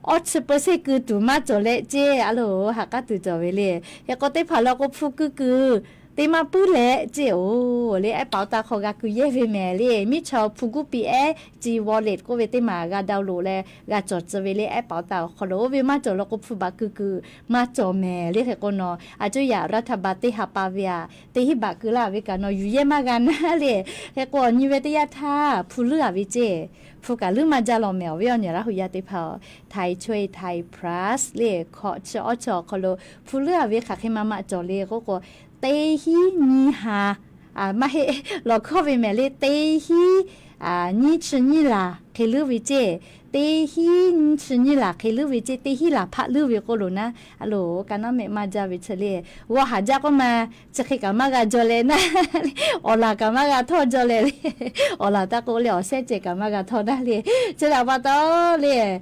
awˇ chi peu se keu tuˬ maˇ cawˬ leh ceˇ. A loˬ, ha k'aˉ tuˬ cawˬ ve le. Hk'e k'o teˇ hpaˍ law k'o hpu keu kuiˬ te maˇ puiˉ leh ceˇ-oˬ le, ehˉ paoˍ taˇ hk'aw g'a keu yehˇ ve mehˍ le. Miˇ chaw hpu guˇ piˇ ehˉ, chi wallet k'oˆ ve teˇ maˬ g'a download leh g'a cawˬ tcuh ve le, ehˉ paoˍ taˇ awˬ hk'aw lo. Oˇ ve maˇ cawˬ law k'o hpu baꞈ keu kuiˬ maˇ cawˬ mehˍ le. Hk'e k'o nawˬ a cuˇ yaꞈ รัฐบาล teˇ ha pa ve aꞈ, teˇ hinˉ baꞈ keu laˇ ve kaꞈ nawˬ yuˬ yehˇ maˇ g'a naˉ le. Hk'e k'o awˬ nyi ve teˇ yanˇ htaˇ hpu leuˉ-a ve ceˇ. Hpu kaꞈ leuˉ maˇ jaˇ law mehˍ awˬ viˉ awˬ nyi Laˇ hu yaˇ teˇ hpaˍ-oˬ, ไทยช่วยไทย Plus le hkawꞈ chi awˇ chi awˬ hk'aw lo hpu leuˉ-a ve hk'aˬ hk'e ma ma cawˬ le k'oˆ k'o, teˇ hinˉ nyiˇ ha maˇ heˆ, lawˬ hkawˇ ve mehˍ le, teˇ hinˉ nyiˇ chi nyiˇ laˬ hk'e leuˉ ve ceˇ. Teˇ hinˉ nyiˇ chi nyiˇ laˬ hk'e leuˉ ve ceˇ. Teˇ hinˉ laˬ hpaˆ leuˉ ve k'oˆ loˬ naˉ, a loˬ, ka naˉ mehˆ maˇ jaˇ ve chi le. G'awˇ haˍ jaˇ k'oˆ ma, chi hk'e kaꞈ maˇ g'a jaw leh naˉ, awˬ laˬ kaꞈ maˇ g'a htawˇ jaw leh le. Awˬ laˬ taˇ k'oˆ le, awˬ shehˉ ceh kaꞈ maˇ g'a htawˇ naˉ le. Chi htaꞈ pa taw le,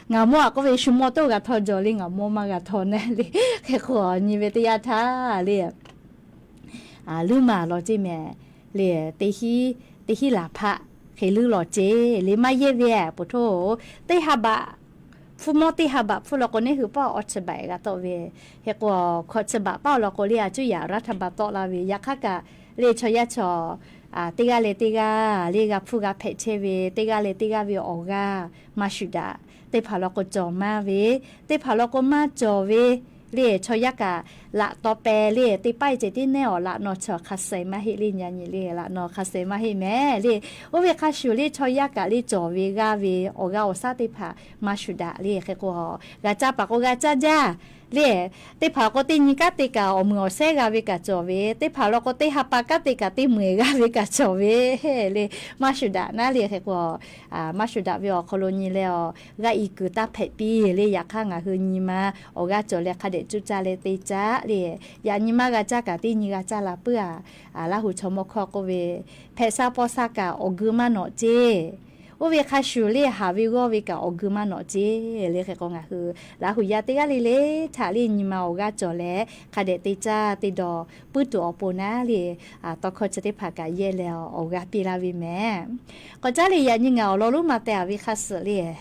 ngaˬ mawˇ-a k'oˆ ve shu mawˇ toˇ g'a htawˇ jaw le, ngaˬ mawˇ maˇ g'a htawˇ naˉ le. Hk'e k'o awˬ nyi ve teˇ yanˇ htaˇ le, leuˉ maˬ lawˬ ceˇ mehˍ le. Teˇ hinˉ laˬ hpaˆ hk'e leuˉ lawˬ ceˇ le. Maˇ yehˇ ve-a, poˬ htoˇ, teˇ ha baꞈ hpu mawˇ teˇ ha baꞈ hpfuhˇ law k'o neˉ hui paˇ awˇ chi baꞈ g'a tawˆ ve. Hk'e k'o hkawꞈ chi baꞈ paˇ awˬ lawn k'o le, a cuˇ yaꞈ รัฐบาล tawˆ la ve. Yaꞈ hk'aˇ kaꞈ le chaw yaˇ chaw teˇ g'aˇ leh teˇ g'aˇ le g'a hpfuhˇ g'a hpehꞈ chehˇ ve, teˇ g'aˇ leh teˇ g'aˇ ve awˬ g'aˇ maˇ shuˍ daꞈ. Teˇ hpaˍ law k'o cawˬ maˇ ve, teˇ hpaˍ law k'o maˇ cawˬ ve le. Chaw yaˇ kaꞈ laꞈ taw peh le, teˇ paˆ ceh tiˉ nehˉ awˬ laꞈ nawˬ chi awˬ hk'a suh maˇ heˆ le. Nyi a nyi le laꞈ nawˬ hk'a suh maˇ heˆ mehˍ le. Oˇ ve hk'a shuˍ le chaw yaˇ kaꞈ le cawˬ ve g'aˇ ve awˬ g'aˇ awˬ shaˉ teˇ hpaˍ maˇ shuˍ daꞈ le. Hk'e k'o g'a caˇ paˍ k'o g'a caˇ jaˇ le. Teˇ hpaˍ k'o teˇ nyi kanˉ te kaꞈ awˬ meunˍ awˬ shehˉ g'a ve kaꞈ cawˬ ve, teˇ hpaˍ law k'o teˇ ha pa kanˉ te kaꞈ teˇ meunˍ g'a ve kaꞈ cawˬ ve le. Maˇ shuˍ daꞈ naˉ le. Hk'e k'o maˇ shuˍ daꞈ ve awˬ hk'aw lo nyi leh awˬ g'aˇ i kuiˬ taˇ hpehꞈ piˇ le. Yaꞈ hk'aˇ ngaˬ hui nyi ma awˬ g'aˇ cawˬ leh hk'a dehꞈ cuˇ caˇ leh te caˇ le. Yaꞈ nyi maˇ g'a caˇ kaꞈ teˇ nyi g'a caˇ la puiˉ-a. Laˇ hu chaw mawˇ hkawˇ k'oˆ ve, hpehꞈ sha paw sha kaꞈ awˬ geu maˇ nawꞈ ceˇ. Oˇ ve hk'a shuˍ le haˍ ve g'awˇ ve kaꞈ awˬ geu maˇ nawꞈ ceˇ le. Hk'e k'o ngaˬ hui Laˇ hu yaˇ teˇ g'aˇ le le htaꞈ le nyi ma awˬ g'aˇ cawˬ leh hk'a dehꞈ te caˇ te dawˬ puiˉ tuˬ awˬ pon naˉ le, tawˇ hkawˇ chi teˇ hpaˍ kaꞈ yehˇ leh awˬ g'aˇ piˇ laˇ ve mehˍ. K'awꞈ caˉ le yaꞈ nyi ngaˬ awˬ lawn lonˉ ma teh-a ve hk'a suhˍ le,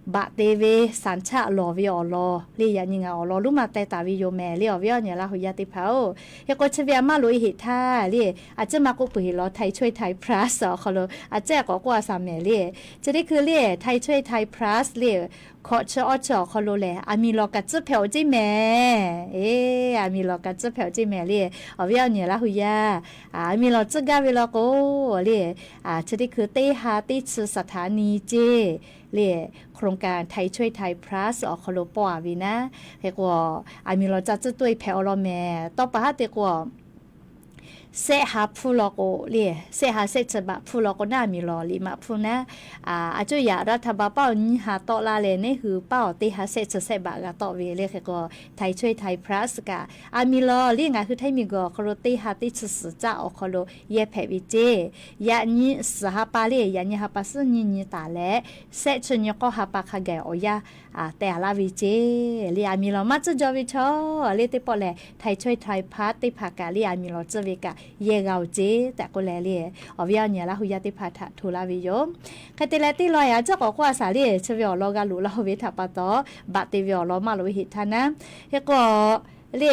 baꞈ te ve สัญชาติ lawˬ ve awˬ lawn le, yaꞈ nyi ngaˬ awˬ lawn lonˉ ma teh taˍ ve yoˬ mehˍ le, awˬ viˉ awˬ nyi Laˇ hu yaˇ teˇ hpaˍ-oˬ. Hk'e k'o chi ve aꞈ maˇ loꞈ-e heˆ htaˇ le, a ciˉ maˇ k'oˆ peuˬ heˆ law, Thai Cueh Thai Plus awˬ hk'aw lo a ciˉ k'awꞈ k'oˆ a shaˍ mehˍ le. Chi teˇ hkui le, Thai Cueh Thai Plus le, hkawꞈ chi awˇ chi awˬ hk'aw lo lehˬ, aˬ miˍ lawˬ kaꞈ tcuhˉ hpehꞈ-oˬ ceˇ mehˍ. Eˬ, aˬ miˍ lawˬ kaꞈ tcuhˉ hpehꞈ-oˬ ceˇ mehˍ le, awˬ viˉ awˬ nyi Laˇ hu yaˇ. Aˬ miˍ lawˬ tcuhˉ gaˇ ve law k'o le, chi teˇ hkui teˇ ha teˇ chi สถานี ceˇ le, โครงการ Thai Cueh Thai Plus awˬ hk'aw lo pawˆ a ve naˉ. Hk'e k'o, aˬ miˍ lawˬ ca tcuhˉ toˇ-e hpehꞈ awˬ lawn mehˍ. Tawˇ pa haˉ te k'o, sehˆ ha hpfuhˇ law k'o le, sehˆ ha sehˆ chi baꞈ hpfuhˇ law k'o naˉ, aˬ miˍ lawˬ liꞈ maꞈ hpfuhˇ naˉ, a cuˇ yaꞈ รัฐบาล paˉ awˬ nyiˇ ha tawˆ laˇ leh, neˇ hui paˉ awˬ teˇ ha sehˆ chi sehˆ baꞈ g'a tawˆ ve le. Hk'e k'o, Thai Cueh Thai Plus kaꞈ aˬ miˍ lawˬ le, ngaˬ hui Htaiˇ miˬ guiˬ awˬ hk'aw lo teˇ ha teˇ chi suhˍ caˆ awˬ hk'aw lo yehˇ hpehꞈ ve ceˇ. Yaꞈ nyi suhˍ ha pa le, yaꞈ nyi ha pa suhˉ nyiˇ nyi taˍ leh, sehˆ chi nyi k'awˇ ha pa hk'a gaˬ awˬ yanˇ teh a laˇ ve ceˇ le. Aˬ miˍ lawˬ maˇ tcuhˉ jaw ve chaw le teˇ pawˆ lehˬ, Thai Cueh Thai Plus teˇ hpaˍ kaꞈ le, aˬ miˍ lawˬ tcuhˉ ve kaꞈ yehˇ g'a-oˬ ceˇ tehꞈ k'oˆ leh le, awˬ viˉ awˬ nyi Laˇ hu yaˇ teˇ hpaˍ htaꞈ hto laˇ ve yoˬ. Hk'e te leh teˇ law yaꞈ a ciˉ k'awꞈ k'oˆ a shaˍ le, chi ve awˬ lawn g'a loꞈ la-o ve htaꞈ pa taw, baꞈ te ve awˬ lawn maˇ loꞈ-e heˆ htaˇ naˉ. Hk'e k'o le,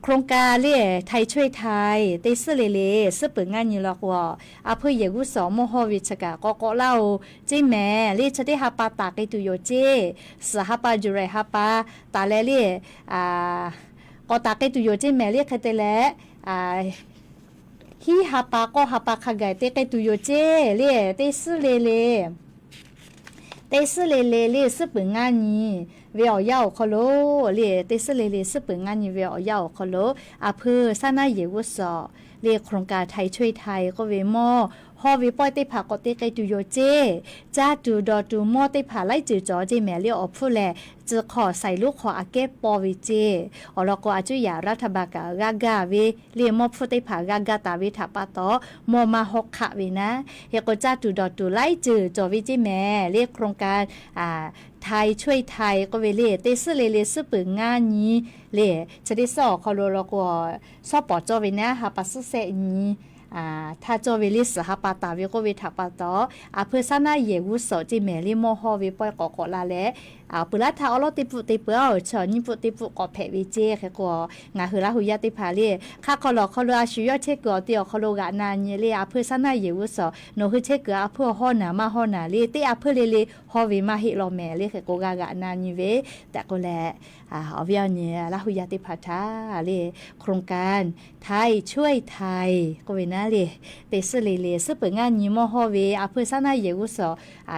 โครงการ le, Thai Cueh Thai, teˇ suhˉ le le, suhˉ peuˬ ngaˇ nyi law k'o, a hpeuˇ yehˬ g'uˇ suhˍ mawˇ hawˇ ve chi kaꞈ k'awꞈ k'awꞈ laˇ-oˬ ceˇ mehˍ le. Chi teˇ ha pa taˍ k'ai tuˬ yoˬ ceˇ. Suhˍ ha pa, July ha pa taˍ leh le, k'awꞈ taˍ k'ai tuˬ yoˬ ceˇ mehˍ le. Hk'e te leh, hiˉ ha pa k'awˇ ha pa hk'a gaˬ te k'ai tuˬ yoˬ ceˇ le. Teˇ suhˉ le le, teˇ suhˉ le le le, suhˉ peuˬ ngaˇ nyi ve awˬ yanˇ awˬ hk'aw lo le, teˇ suhˉ le le suhˉ peuˬ ngaˇ nyi ve awˬ yanˇ awˬ hk'aw lo, a hpeuˇ saˉ naˉ yehˬ g'uˇ suhˍ le, โครงการ Thai Cueh Thai k'oˆ ve mawˇ hawˇ ve pawehˇ teˇ hpaˍ k'awꞈ te k'ai tuˬ yoˬ ceˇ. Caˇ tuˬ dawˬ tuˬ mawˇ teˇ hpaˍ laiˉ ceuˬ cawˬ ceˇ mehˍ le. Awˬ hpfuhˇ lehˬ, tcuh hk'aw saiˍ lonˉ hk'aw aꞈ kehˉ paw ve ceˇ. Awˬ lawn k'o, a cuˇ yaꞈ รัฐบาล kaꞈ g'a gaˇ ve le, mawˇ hpfuhˇ teˇ hpaˍ g'a gaˇ taˍ ve htaꞈ pa taw, mawˇ maˇ hawˇ hk'aˆ ve naˉ. Hk'e k'o, caˇ tuˬ dawˬ tuˬ laiˉ ceuˬ cawˬ ve ceˇ mehˍ le. โครงการ Thai Cueh Thai k'oˆ ve le, teˇ suhˉ le le suhˉ peuˬ ngaˇ nyi le, chi teˇ suhˉ awˬ hk'aw lo law k'o, shawˉ pawˍ cawˇ ve naˉ, ha pa suhˉ sehˆ nyi htaˇ cawˇ ve le, suhˍ ha pa taˍ ve k'oˆ ve htaꞈ pa taw, a hpeuˇ saˉ naˉ yehˬ g'uˇ suhˍ ceˇ mehˍ le, mawˇ hawˇ ve pawehˇ k'awꞈ k'awꞈ la leh, peuˬ laˇ htaˇ awˉ lawˉ teˇ pfuhˆ te peuˬ-oˬ, chaw nyiˇ pfuhˆ teˇ pfuhˆ k'awꞈ hpehꞈ ve ceˇ. Hk'e k'o, ngaˬ hui Laˇ hu yaˇ teˇ hpaˍ le, hk'aˆ hk'aw lawˬ hk'aw lo a shu yawˇ chehˇ kuiˬ awˬ te awˬ hk'aw lo g'aꞈ na nyi le, a hpeuˇ saˉ naˉ yehˬ g'uˇ suhˍ nawˬ hui chehˇ kuiˬ a hpeuˇ hawˇ naˍ maˇ hawˇ naˍ le, teˇ a hpeuˇ le le hawˇ ve maˇ heˆ law mehˍ le. Hk'e k'o, g'a g'aꞈ na nyi ve tehꞈ k'oˆ leh, awˬ viˉ awˬ nyi Laˇ hu yaˇ teˇ hpaˍ htaꞈ le, โครงการ Thai Cueh Thai k'oˆ ve naˉ le, teˇ suhˉ le le suhˉ peuˬ ngaˇ nyi mawˇ hawˇ ve a hpeuˇ saˉ naˉ yehˬ g'uˇ suhˍ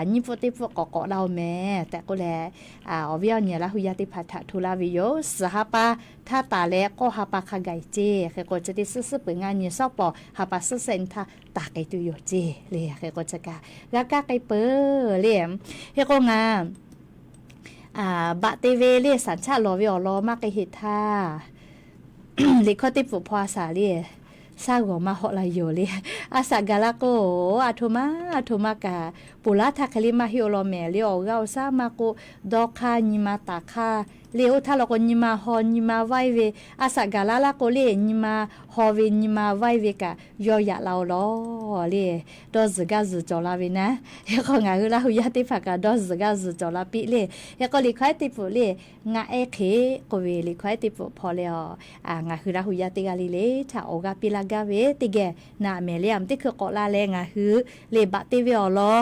nyiˇ pfuhˆ teˇ pfuhˆ k'awꞈ k'awꞈ la-oˬ mehˍ tehꞈ k'oˆ leh, awˬ viˉ awˬ nyi Laˇ hu yaˇ teˇ hpaˍ htaꞈ hto laˇ ve yoˬ. Suhˍ ha pa htaˇ taˍ leh k'awˇ ha pa hk'a gaˬ ceˇ. Hk'e k'o, chi teˇ suhˉ suhˉ peuˬ ngaˇ nyi shawˉ pawˍ ha pa suhˉ sehˆ nyi htaˇ taˍ k'ai tuˬ yoˬ ceˇ le. Hk'e k'o, chi kaꞈ g'a kaˇ k'ai peuˬ le. Hk'e k'o, ngaˬ baꞈ te ve le, สัญชาติ lawˬ ve awˬ lawn maˇ k'ai heˆ htaˇ, liꞈ hkawˇ teˇ pfuhˍ hpaw a shaˍ le, shaˉ g'awˬ maˇ hawˆ la yoˬ le. A shaꞈ gaˬ laˇ k'o, a htoꞈ ma a htoꞈ ma kaꞈ ponˬ laˇ htaˇ hk'e le maˇ heˆ-oˬ law mehˍ le. Awˬ g'aˇ awˬ shaˉ maˇ k'oˆ, dawˇ hk'aˇ nyi ma taˍ hk'aˇ le, oˇ htaˇ law k'o nyi ma haw nyi ma vaiˇ ve, a shaꞈ gaˬ laˇ laˇ k'o le, nyi ma haw ve nyi ma vaiˇ ve kaꞈ yawˇ yaꞈ la-oˬ laˬ le. Dawˇ zuhˬ gaˇ zuhˬ cawˬ la ve naˉ. Hk'e k'o, ngaˬ hui Laˇ hu yaˇ teˇ hpaˍ kaꞈ dawˇ zuhˬ gaˇ zuhˬ cawˬ la piˇ le. Hk'e k'o, liꞈ hkawˇ ehˉ teˇ pfuhˍ le, ngaˆ ehˉ hk'e k'oˆ ve liꞈ hkawˇ ehˉ teˇ pfuhˍ hpaw leh a, ngaˬ hui Laˇ hu yaˇ teˇ g'aˇ le le htaꞈ awˬ g'aˇ piˇ laˇ gaˇ ve teˇ geh naꞈ mehˍ le. Aˬ miˍ teˇ hkui k'awꞈ la leh ngaˬ hui le baꞈ te ve awˬ lawn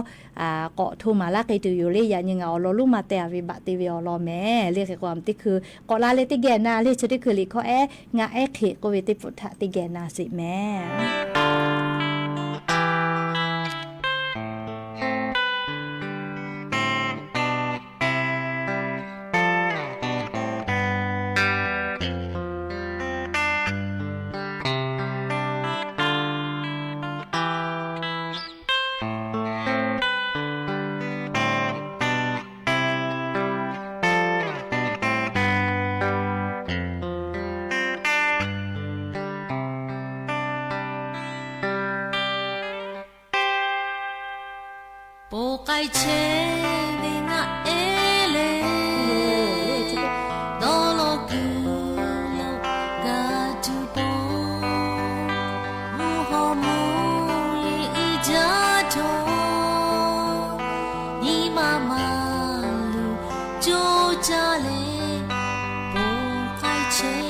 k'awꞈ hto maˍ laˇ k'ai tuˬ yoˬ le. Yaꞈ nyi ngaˬ awˬ lawn lonˉ ma teh a ve baꞈ te ve awˬ lawn mehˍ le. Hk'e k'o, aˬ miˍ teˇ hkui k'awꞈ la leh teˇ geh na le. Chi teˇ hkui liꞈ hkawˇ ehˉ ngaˆ ehˉ hk'e k'oˆ ve teˇ pfuhˍ htaꞈ teˇ geh na sheˍ mehˍ. Bon k'ai chehˇ ve ngaˆ ehˉ lehˬ, dawˇ law kuiˬ lo g'a tuˬ pon, mvuhˇ hawˉ mvuhˇ le uiˍ jaˇ htawˇ, nyi ma maˇ lu chehˇ.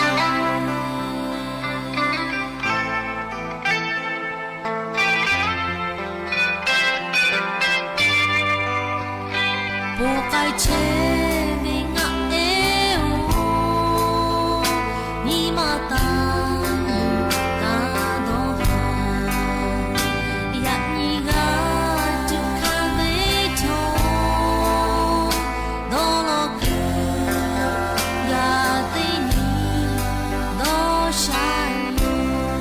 Bon k'ai chehˇ ve ngaˆ ehˉ-oˬ, nyi ma taˍ taˍ dawˇ haˍ. Yaꞈ nyi g'a tuꞈ hkanˍ ve chaw, dawˇ law kuiˬ g'a teˇ nyi dawˇ sha yoˬ.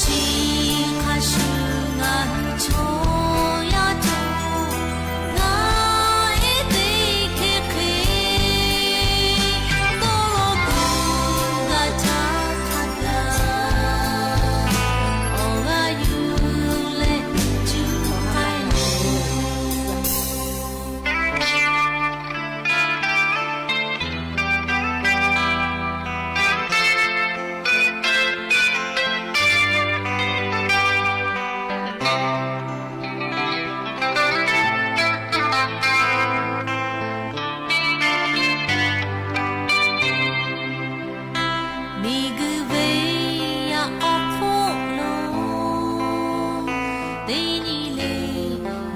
Chi hk'a shuˍ ngaˬ hui chaw yaˇ htawˇ, ngaˬ ehˉ teˇ hkeh hk'e dawˇ law kuiˬ g'a htaˇ hk'a gaˬ, awˬ g'aˇ yuˬ leh cuˇ k'ai loˬ. Miˬguiˬ ve yaꞈ awˬ hk'oˆ lo, teˇ nyi le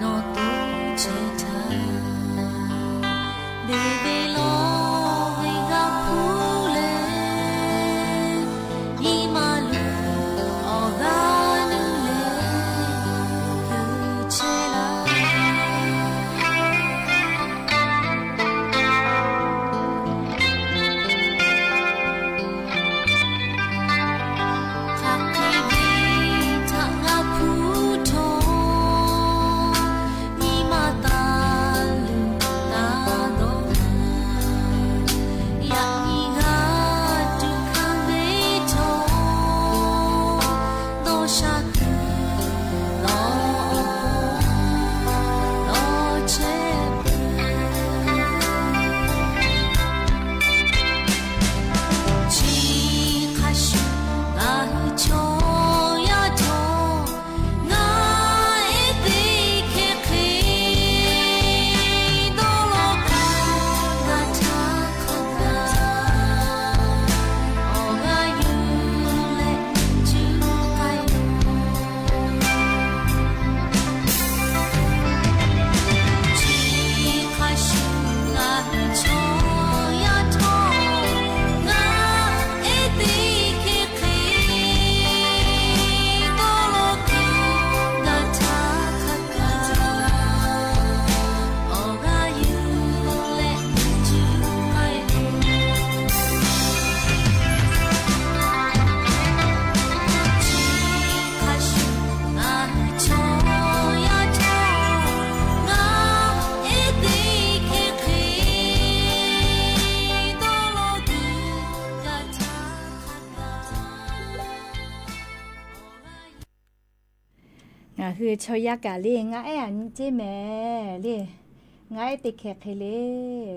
nawˬ to chehˇ htaˇ, beˬ ve lawˬ ve g'a hpuˇ leh, nyi ma luˬ awˬ g'aˇ nuˇ leh kuˬ chehˇ laˇ. Hk'aˬ hk'e ve htaꞈ g'a hpuˇ htawˇ, nyi ma taˍ luˬ taˍ dawˇ haˍ. Yaꞈ nyi g'a tuꞈ hkanˍ ve chaw, dawˇ sha kuiˬ lawˬ lawˬ chehˇ peuˬ. Chi hk'a shuˍ ngaˬ hui chaw yaˇ htawˇ, ngaˬ ehˉ teˇ hkeh hk'e dawˇ law kuiˬ g'a htaˇ hk'a gaˬ, awˬ g'aˇ yuˬ leh cuˇ k'ai loˬ. Chi hk'a shuˍ ngaˬ hui chaw yaˇ htawˇ, ngaˬ ehˉ teˇ hkeh hk'e dawˇ law kuiˬ g'a htaˇ hk'a gaˬ, awˬ g'aˇ yuˬ leh cuˇ k'ai loˬ. Chi hk'a shuˍ ngaˬ hui chaw yaˇ htawˇ, ngaˬ ehˉ teˇ hkeh hk'e dawˇ law kuiˬ g'a htaˇ hk'a gaˬ. Ngaˬ hui chaw yaˇ kaꞈ le, ngaˬ ehˉ aꞈ nyi ceˇ mehˍ le. Ngaˬ ehˉ teˇ hkeh hk'e le,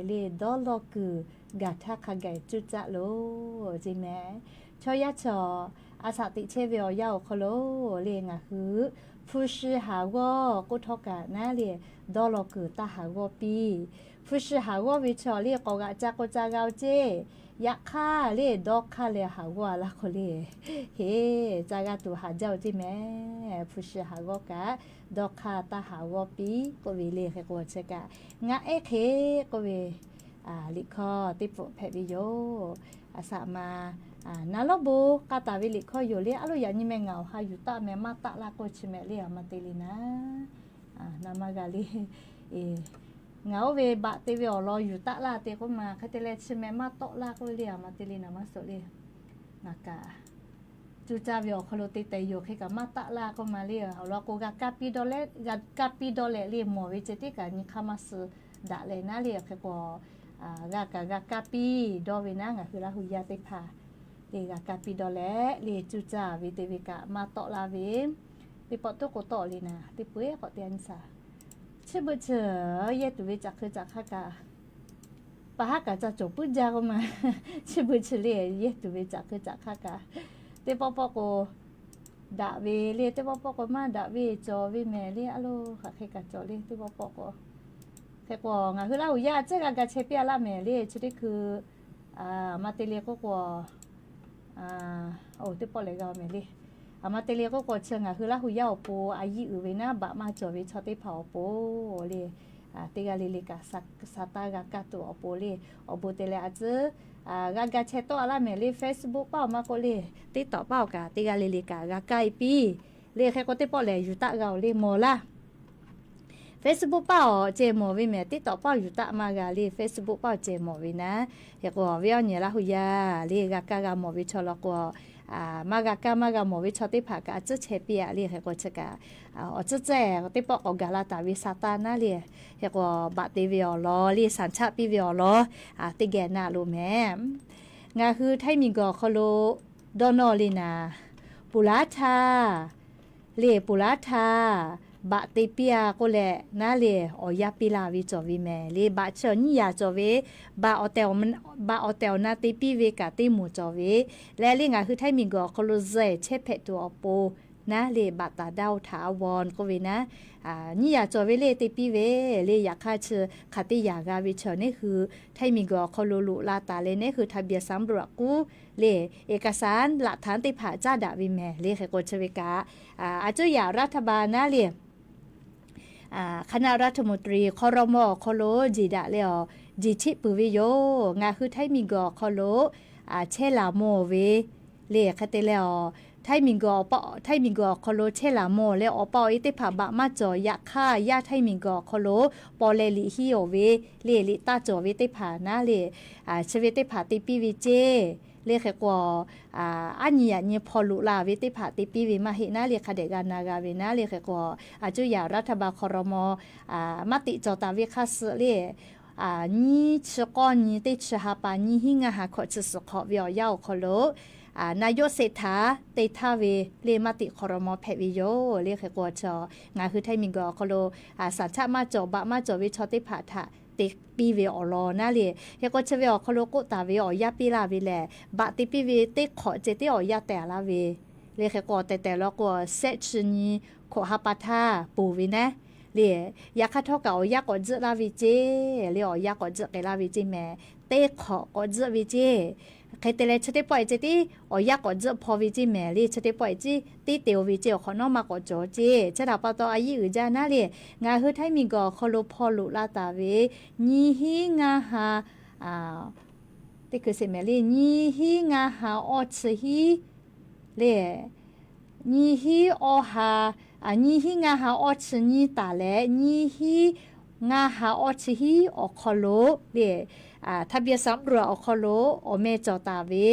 le dawˇ law kuiˬ gaˬ htaˇ hk'a gaˬ cuˇ caˆ loˬ ceˇ mehˍ. Chaw yaˇ chaw, a shaꞈ teꞈ chehˇ ve awˬ yanˇ awˬ hk'aw lo le, ngaˬ hui hpu shi haˍ g'awˇ k'oˆ htawˇ kaꞈ naˉ le, dawˇ law kuiˬ taˇ haˍ g'awˇ piˇ. Hpu shi haˍ g'awˇ ve chaw le, k'awꞈ g'aꞈ ca k'o ca g'a-o ceˇ. Yaꞈ hk'aˇ le, dawˇ hk'aˇ leh haˍ g'awˇ a laˇ k'o le, heˍ ca g'a tuˬ haˍ jaˇ-o ceˇ mehˍ. Hpu shi haˍ g'awˇ kaꞈ, dawˇ hk'aˇ taˇ haˍ g'awˇ piˇ k'oˆ ve le. Hk'e k'o chi kaꞈ, ngaˬ ehˉ hk'e k'oˆ ve liꞈ hkawˇ teˇ pfuhˍ hpehꞈ ve yoˬ. A shaꞈ ma, na lawˉ bon k'a taˍ ve liꞈ hkawˇ yoˬ le. A loˉ yaꞈ nyi meh ngaˬ awˬ ha yuˬ taˆ meh maˇ taˆ laˇ k'oˆ chi mehˍ le, a ma te le naˉ, na maˇ g'a le. Ngaˬ oˇ ve baꞈ te ve awˬ lawn yuˬ taˆ laˇ te k'oˆ ma, hk'e te leh chi meh maˇ tawˆ laˇ k'oˆ le, a ma te le naˉ maˇ suhˍ le. Ngaˬ kaꞈ cuˇ caˇ ve awˬ hk'aw lo te tehˬ yoˬ. Hk'e kaꞈ maˇ taˆ laˇ k'oˆ ma le, awˬ lawn k'o g'a kaˇ piˇ dawˇ leh, g'a kaˇ piˇ dawˇ leh le, mawˬ ve ceh tiˉ kaꞈ nyi hk'aˇ maˇ suh daꞈ leh naˉ le. Hk'e k'o, g'a kaꞈ g'a kaˇ piˇ dawˇ ve naˉ, ngaˬ hui Laˇ hu yaˇ teˇ hpaˍ le g'a kaˇ piˇ dawˇ leh le, cuˇ caˇ ve te ve kaꞈ maˇ tawˆ laˇ ve, teˇ pawˆ toˉ k'o tawˆ le naˉ, teˇ peu-eˬ k'awꞈ te a nyi shaˍ. Chi beuꞈ chi yehˇ tuˬ ve caꞈ hk'eu caꞈ hk'aˇ kaꞈ, pa haˉ kaꞈ ca cawˬ puiˉ jaˇ k'oˆ ma. Chi beuꞈ chi le, yehˇ tuˬ ve caꞈ hk'eu caꞈ hk'aˇ kaꞈ, teˇ pawˆ pawˆ k'o daꞈ ve le, teˇ pawˆ pawˆ k'o maˇ daꞈ ve cawˬ ve mehˍ le. A loˉ hk'aˬ hk'e kaꞈ cawˬ le, teˇ pawˆ pawˆ k'o Hk'e k'o, ngaˬ hui Laˇ huˍ yaˇ a tcuhˉ g'a ga chehˇ piˇ a laˇ mehˍ le. Chi teˇ hkui a ma te le k'oˆ k'o, oˬ, teˇ pawˆ lehˬ g'a mehˍ le. A ma te le k'oˆ k'o, chi ngaˬ hui Laˇ huˍ yaˇ awˬ pon a yiˇ uiˍ ve naˉ, baꞈ maˇ cawˬ ve chaw teˇ hpaˍ awˬ pon le, teˇ g'aˇ le le kaꞈ sa taˇ g'a kaˇ tuˬ awˬ pon le, awˬ bon te leh a tcuhˉ g'a ga chehˇ tawˆ a laˇ mehˍ le. Facebook paˇ awˬ maˇ k'oˆ le, TikTok paˇ awˬ kaꞈ teˇ g'aˇ le le kaꞈ g'a kaˇ e piˇ le. Hk'e k'o, teˇ pawˆ lehˬ yuˬ taˆ g'a oˬ le, mawˬ laˇ. Facebook paˇ awˬ ceh mawˬ ve mehˍ, TikTok paˇ awˬ yuˬ taˆ maˇ g'a le. Facebook paˇ awˬ ceh mawˬ ve naˉ. Hk'e k'o, awˬ viˉ awˬ nyi Laˇ huˍ yaˇ le, g'a kaˇ g'a mawˬ ve chaw law k'o, maˇ g'a kaˇ maˇ g'a mawˬ ve chaw teˇ hpaˍ kaꞈ a tcuhˉ chehˇ piˇ a le. Hk'e k'o, chi kaꞈ awˬ tcuhˉ tcuhˉ teˇ pawˆ k'awꞈ gaˬ la taˍ ve sa taˇ naˉ le. Hk'e k'o, baꞈ te ve awˬ lawn le, sanˍ chaˆ piˇ ve awˬ lawn teˇ geh na loˬ mehˍ. Ngaˬ hui Htaiˇ miˬguiˬ awˬ hk'aw lo dawˇ nawˇ le naˍ, puˍ laˉ htaˇ le, puˍ laˉ htaˇ baꞈ te piˇ a k'oˆ leh naˉ le, awˬ yanˇ piˇ la ve cawˬ ve mehˍ le. Baꞈ chi awˬ nyiˇ yaꞈ cawˬ ve, baꞈ awˬ tehˬ awˬ na te piˇ ve kaꞈ teˇ moˍ cawˬ ve le. Le ngaˬ hui Htaiˇ miˬguiˬ awˬ hk'aw lo zuhꞈ chehˇ hpehꞈ tuˬ awˬ pon naˉ le, บัตรต่างด้าวถาวร k'oˆ ve naˉ, nyiˇ yaꞈ cawˬ ve le te piˇ ve le. Yaꞈ hk'aˇ chi hk'aˬ teˇ yaꞈ g'a ve chi neˉ hui Htaiˇ miˬguiˬ awˬ hk'aw lo loꞈ la taˍ leh neˉ hui ทะเบียนสำรวจ k'uˉ le, เอกสารหลักฐาน teˇ hpaˍ caˉ daꞈ ve mehˍ le. Hk'e k'o, chi ve kaꞈ a cuˇ yaꞈ รัฐบาล naˉ le คณะรัฐมนตรี ครม. awˬ hk'aw lo jeˬ daꞈ leh awˬ jeˬ cheˆ peuˬ ve yoˬ. Ngaˬ hui Htaiˇ miˬguiˬ awˬ hk'aw lo chehˇ laˬ mawˬ ve le. Hk'e te leh awˬ, Htaiˇ miˬguiˬ awˬ pa, Htaiˇ miˬguiˬ awˬ hk'aw lo chehˇ laˬ mawˬ leh awˬ pa awˬ e teˇ hpaˍ baꞈ maˇ cawˬ. Yaꞈ hk'aˇ, yaˇ Htaiˇ miˬguiˬ awˬ hk'aw lo paw leh liꞈ hiˉ awˬ ve le, liꞈ taˇ cawˬ ve teˇ hpaˍ naˉ le, chi ve teˇ hpaˍ te piˇ ve ceˇ le. Hk'e k'o, aˉ nyi yaꞈ nyi hpaw loꞈ la ve teˇ hpaˍ te piˇ ve maˇ heˆ naˉ le. Hk'a dehꞈ g'a na g'a ve naˉ le. Hk'e k'o, a cuˇ yaꞈ รัฐบาล ครม. maˇ teꞈ cawˬ taˍ ve hk'a suh le, nyiˇ chi k'awˇ nyi teˇ chi ha pa nyiˇ hinˉ ngaˇ ha hkawꞈ chi suhˍ hk'awꞈ ve awˬ yanˇ awˬ hk'aw lo นายกเศรษฐา te htaˇ ve le maˇ teꞈ ครม. hpehꞈ ve yoˬ le. Hk'e k'o, ngaˬ hui Htaiˇ miˬguiˬ awˬ hk'aw lo สัญชาติ maˇ cawˬ, baꞈ maˇ cawˬ ve chaw teˇ hpaˍ htaꞈ te piˇ ve awˬ lawn naˉ le. Hk'e k'o, chi ve awˬ hk'aw lo k'oˆ taˍ ve awˬ yanˇ piˇ laˇ ve lehˬ, baꞈ te piˇ ve teˇ hk'awꞈ ceh tiˉ awˬ yanˇ tehˬ laˇ ve le. Hk'e k'o, awˬ tehˬ tehˬ law k'o, shehˆ chi nyi hkawꞈ ha pa htaˇ ponˬ ve naˉ le. Yaꞈ hk'aˇ htawˇ kaꞈ awˬ yanˇ k'awꞈ tzuhˆ laˇ ve ceˇ le. Awˬ yanˇ k'awꞈ tzuhˆ k'ai laˇ ve ceˇ mehˍ. Teˇ hk'awꞈ k'awꞈ tzuhˆ ve ceˇ. Hk'e te leh, chi teˇ pawˆ e ceh tiˉ awˬ yanˇ k'awꞈ tzuhˆ hpaw ve ceˇ mehˍ le. Chi teˇ pawˆ e tiˉ teˇ te oˬ ve ceˇ, awˬ hk'awꞈ nawˉ maˇ k'awꞈ cawˬ ceˇ. Chi htaꞈ pa taw, a yiˉ uiˍ jaˇ naˉ le, ngaˬ hui Htaiˇ miˬguiˬ awˬ hk'aw lo hpaw loꞈ la taˍ ve nyiˇ hinˉ ngaˇ ha teˇ hkui se mehˍ le, nyiˇ hinˉ ngaˇ ha awˇ chi hiˉ le, nyiˇ hinˉ awˇ ha, nyiˇ hinˉ ngaˇ ha awˇ chi nyiˇ taˍ leh nyiˇ hinˉ ngaˇ ha awˇ chi hiˉ awˬ hk'aw lo le, ทะเบียนสำรวจ awˬ hk'aw lo awˬ meh cawˬ taˍ ve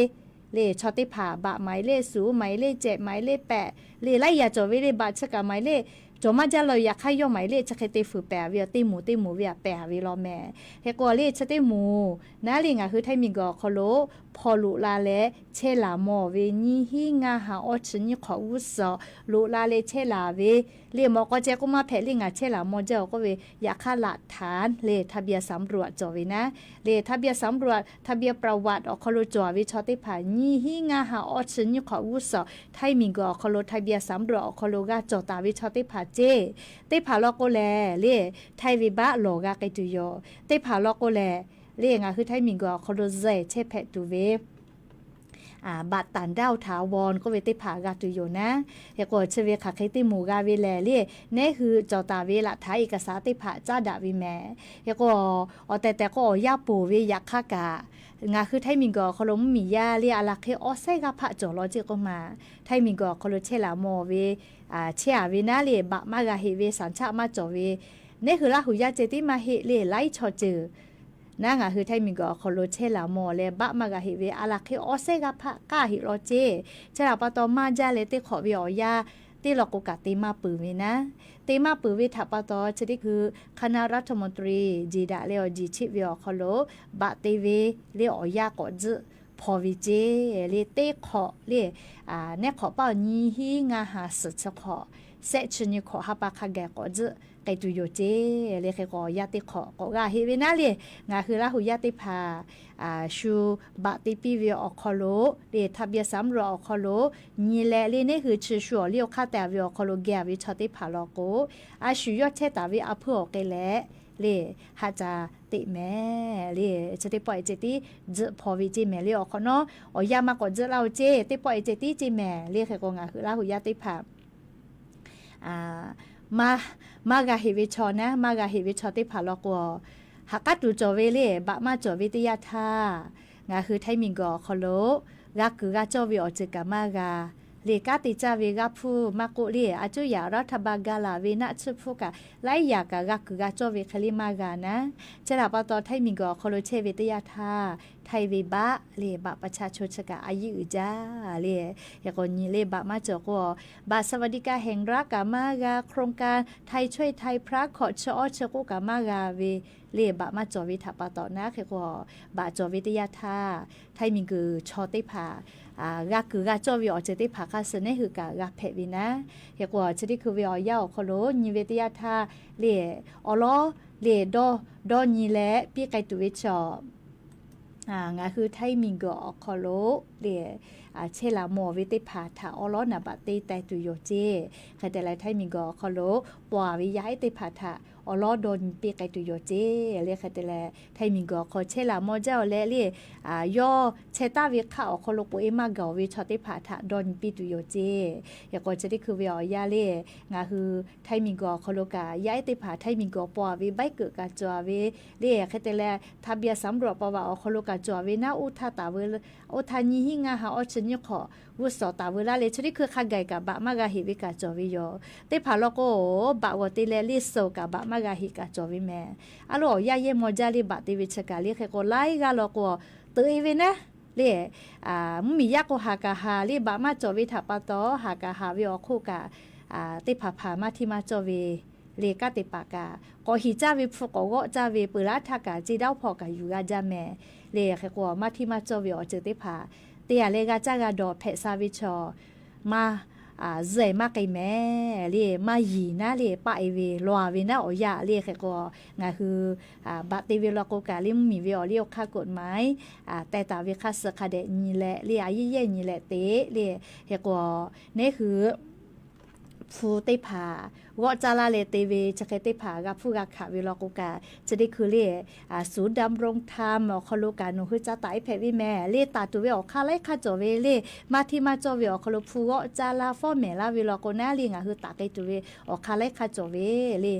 le, chaw teˇ hpaˍ บัตรหมายเลขศูนย์ หมายเลขเจ็ด หมายเลขแปด le, laiˉ yaꞈ cawˬ ve le, บัตร chi kaꞈ หมายเลข cawˬ maˇ jaˇ la yoˬ. Yaꞈ hk'aˇ, yawˇ หมายเลข chi hk'e te fuiˍ pehˍ ve yoˬ, teˇ moˍ teˇ moˍ ve aꞈ pehˍ ve law mehˍ. Hk'e k'o le, chi teˇ moˍ naˉ le, ngaˬ hui Htaiˇ miˬguiˬ awˬ hk'aw lo hpaw loꞈ la leh chehˇ laˬ mawˬ ve nyiˇ hinˉ ngaˇ ha awˇ chi nyiˇ hk'awꞈ g'uˇ suhˍ loꞈ la leh chehˇ laˬ ve le. Mawꞈ k'aw ceh k'oˆ maˇ hpehꞈ le, ngaˬ chehˇ laˬ mawˬ jaˇ oˬ k'oˆ ve, yaꞈ hk'aˇ หลักฐาน le ทะเบียนสำรวจ cawˬ ve naˉ le, ทะเบียนสำรวจ ทะเบียนประวัติ awˬ hk'aw lo cawˬ ve chaw teˇ hpaˍ nyiˇ hinˉ ngaˇ ha awˇ chi nyiˇ hk'awꞈ g'uˇ suhˍ Htaiˇ miˬguiˬ awˬ hk'aw lo ทะเบียนสำรวจ awˬ hk'aw lo g'a cawˬ taˍ ve chaw teˇ hpaˍ ceˇ. Teˇ hpaˍ law k'o lehˬ le, Htaiˇ ve baˆ lawˬ g'a k'ai tuˬ yoˬ. Teˇ hpaˍ law k'o lehˬ le, ngaˬ hui Htaiˇ miˬguiˬ awˬ hk'aw lo zuhꞈ chehˇ hpehꞈ tuˬ ve บัตรต่างด้าวถาวร k'oˆ ve teˇ hpaˍ g'a tuˬ yoˬ naˉ. Hk'e k'o, chi ve hk'aˬ hk'e teˇ moˍ g'a ve lehˬ le, neˉ hui cawˬ taˍ ve หลักฐาน เอกสาร teˇ hpaˍ caˉ daꞈ ve mehˍ. Hk'e k'o, awˬ tehˬ tehˬ k'o awˬ yanˇ ponˬ ve, yaꞈ hk'aˇ kaꞈ ngaˬ hui Htaiˇ miˬguiˬ awˬ hk'aw lo mvuhˇmiˬ yaˇ le a laˬ hk'e awˇ sehˉ g'aˇ hpaˆ cawˬ law ceˇ k'oˆ ma, Htaiˇ miˬguiˬ awˬ hk'aw lo chehˇ laˬ mawˬ ve, chehˇ a ve naˉ le, baˆ maˇ g'a heꞈ ve, สัญชาติ maˇ cawˬ ve, neˉ hui Laˇ huˍ yaˇ ceh tiˉ maˇ heˆ le, laiˉ chaw ceuˬ naˉ ngaˬ hui Htaiˇ miˬguiˬ awˬ hk'aw lo chehˇ laˬ mawˬ leh baˆ maˇ g'a heꞈ ve, a laˬ hk'e awˇ sehˉ g'aˇ hpaˆ k'aˇ heꞈ law ceˇ. Chi htaꞈ pa taw, maˇ jaˇ leh teˇ hk'awꞈ ve awˬ yanˇ teˇ law k'o kaꞈ te maˇ peuˬ ve naˉ. Te maˇ peuˬ ve htaꞈ pa taw, chi teˇ hkui คณะรัฐมนตรี jeˬ daꞈ leh awˬ jeˬ cheˆ ve awˬ hk'aw lo baˆ te ve le, awˬ yanˇ k'awꞈ tzuhˆ hpaw ve ceˇ le. Teˇ hk'awꞈ le, neˉ hk'awꞈ paˇ awˬ nyiˇ hinˉ ngaˇ ha suhˍ chi hk'awꞈ, shehˆ chi nyi hk'awꞈ ha pa hk'a gaˬ k'awꞈ tzuhˆ k'ai tuˬ yoˬ ceˇ le. Hk'e k'o, awˬ yanˇ teˇ hk'awꞈ k'awꞈ g'a heꞈ ve naˉ le, ngaˬ hui Laˇ huˍ yaˇ teˇ hpaˍ shu baˆ te piˇ ve awˬ hk'aw lo le, ทะเบียนสำรวจ awˬ hk'aw lo nyi leh le, neˉ hui chi shu awˬ liˇ awˬ hk'aˇ te a ve awˬ hk'aw lo geh a ve chaw teˇ hpaˍ law k'o, a shu yawˇ chehˇ taˍ ve a hpuiˇ awˬ k'ai leh le, haꞈ ca teꞈ mehˍ le. Chi teˇ pawˆ e ceh tiˉ tzuhꞈ hpaw ve ceˇ mehˍ le. Awˬ hk'awꞈ nawˉ awˬ yanˇ maˇ k'awꞈ tzuhꞈ laˇ-oˬ ceˇ, teˇ pawˆ e ceh tiˉ ceˇ mehˍ le. Hk'e k'o ngaˬ hui Laˇ hu yaˇ teˇ hpaˍ maˇ g'a heꞈ ve chaw naˉ, maˇ g'a heꞈ ve chaw teˇ hpaˍ law k'o, ha k'aˉ tuˬ cawˬ ve le, baꞈ maˇ cawˬ ve teˇ yanˇ htaˇ, ngaˬ hui htaiˇ miˬguiˬ awˬ hk'aw lo g'a kuiˬ g'a cawˇ ve awˬ ceuˬ kaꞈ maˇ g'a le. Kanˉ te caˇ ve g'aˇ hpuˇ maˇ k'oˆ le, a cuˇ yaꞈ raˇ htaˇ ba ga laˬ ve naˆ tsuhˇ hpfuhˇ kaꞈ laiˉ yaꞈ kaꞈ g'a kuiˬ g'a cawˇ ve hk'e le maˇ g'a naˉ. Chi htaꞈ pa taw htaiˇ miˬguiˬ awˬ hk'aw lo chehˇ ve teˇ yanˇ htaˇ, htaiˇ ve baꞈ le, baꞈ pa chaˇ cho chi kaꞈ a yiˇ uiˍ jaˇ le. Hk'e k'o nyi le baꞈ maˇ cawˬ k'o,บัตรสวัสดิการแห่งรัฐ kaꞈ maˇ g'a, โครงการไทยช่วยไทย พร้อมขอ chi awˇ chi k'oˆ kaꞈ maˇ g'a ve le. Baꞈ maˇ cawˬ ve htaꞈ pa taw naˉ. Hk'e k'o baꞈ cawˬ ve teˇ yanˇ htaˇ, htaiˇ miˬguiˬ chaw teˇ hpaˍ g'a kuiˬ g'a cawˇ ve awˬ ceuˬ teˇ hpaˍ hk'a suh nehˉ hui kaꞈ g'a hpehꞈ ve naˉ. Hk'e k'o chi teˇ hkui ve awˬ yanˇ awˬ hk'aw lo nyi ve teˇ yanˇ htaˇ le, awˬ lawˉ le dawˇ dawˇ nyi leh piˇ k'ai tuˬ ve chaw ngaˬ hui htaiˇ miˬguiˬ awˬ hk'aw lo le, chehˇ laˬ mawˬ ve teˇ hpaˍ htaꞈ awˬ lawˉ naˍ baꞈ te teh tuˬ yoˬ ceˇ. Hk'e te leh htaiˇ miˬguiˬ awˬ hk'aw lo paw-a ve yaˇ ehˉ teˇ hpaˍ htaꞈ awˬ lawˉ dawˇ nyi piˇ k'ai tuˬ yoˬ ceˇ le. Hk'e te leh htaiˇ miˬguiˬ awˬ hk'aw chehˇ laˬ mawˬ jaˇ-oˬ leh le, yawˇ chehˇ taˍ ve hk'aˆ awˬ hk'aw lo k'oꞈ e maˇ gaˬ-oˬ ve chaw teˇ hpaˍ htaꞈ dawˇ nyi piˇ tuˬ yoˬ ceˇ. Hk'e k'o chi teˇ hkui ve awˬ yanˇ le, ngaˬ hui htaiˇ miˬguiˬ awˬ hk'aw lo kaꞈ yaˇ ehˉ teˇ hpaˍ htaiˇ miˬguiˬ paw-a ve ใบเกิด kaꞈ cawˬ-a ve le. Hk'e te leh ทะเบียนสำรวจประวัติ awˬ hk'aw lo kaꞈ cawˬ-a ve naˉ, oˇ htaˇ taˍ ve, oˇ htaˇ nyiˇ hinˉ ngaˇ ha awˇ chi nyiˇ hk'awꞈ g'uˇ suhˍ taˍ ve laˇ le. Chi teˇ hkui hk'a gaˬ kaꞈ baꞈ maˇ g'a heꞈ ve kaꞈ cawˬ ve yoˬ. Teˇ hpaˍ law k'o, baꞈ g'awˬ te leh le suhˍ kaꞈ baꞈ maˇ g'a heꞈ kaꞈ cawˬ ve mehˍ. A lo awˬ yanˇ yehˇ maw jaˇ le baꞈ te ve chi kaꞈ le. Hk'e k'o laiˉ g'aˇ law k'o, teuꞈ e ve naˉ le, mvuhˇmiˬ yaˇ k'o haˍ kaꞈ haˍ le, baꞈ maˇ cawˬ ve htaꞈ pa taw haˍ kaꞈ haˍ ve awˬ hk'oˆ kaꞈ, teˇ hpaˍ hpaˍ maˇ hteˇ maˇ cawˇ ve le. Kanˉ te paˍ kaꞈ k'awꞈ hiˍ caˇ ve hpu k'awꞈ g'awˆ caˇ ve peuˬ laˇ htaˇ kaꞈ ceˇ daˇ hpawˇ kaꞈ yuˬ g'a jaˇ mehˍ le. Hk'e k'o maˇ hteˇ maˇ cawˇ ve awˬ ceuˬ teˇ hpaˍ te-a leh g'a caˇ g'a dawˬ hpehꞈ sha ve chaw maˇ zuhˬ maˇ k'ai mehˍ le. Maˇ yiˍ naˉ le, paˆ e ve law-a ve naˉ awˬ yanˇ le. Hk'e k'o ngaˬ hui baꞈ te ve law k'o kaꞈ le, mvuhˇmiˬ ve awˬ liˇ awˬ hk'aˇ กฎหมาย teh taˍ ve hk'aˇ suh hk'a dehꞈ nyi leh le, a yehˇ yehˇ nyi leh te le. Hk'e k'o nehˉ hui hpu teˇ hpaˍ g'awˆ caˇ laˇ leh te ve chi hk'e teˇ hpaˍ g'a hpuˇ g'a hkanˍ ve law k'o kaꞈ, chi teˇ hkui le ศูนย์ดำรงธรรม awˬ hk'aw lo kaꞈ nawˬ hui ca taˍ e hpehꞈ ve mehˍ le. Taˍ tuˬ ve awˬ hk'aˇ laiˉ hk'aˇ cawˬ ve le. Maˇ hteˇ maˇ cawˇ ve awˬ hk'aw lo hpu g'awˆ caˇ laˇ fawˉ mehˍ laˇ ve law k'o naˉ le, ngaˬ hui taˍ k'ai tuˬ ve awˬ hk'aˇ laiˉ hk'aˇ cawˬ ve le.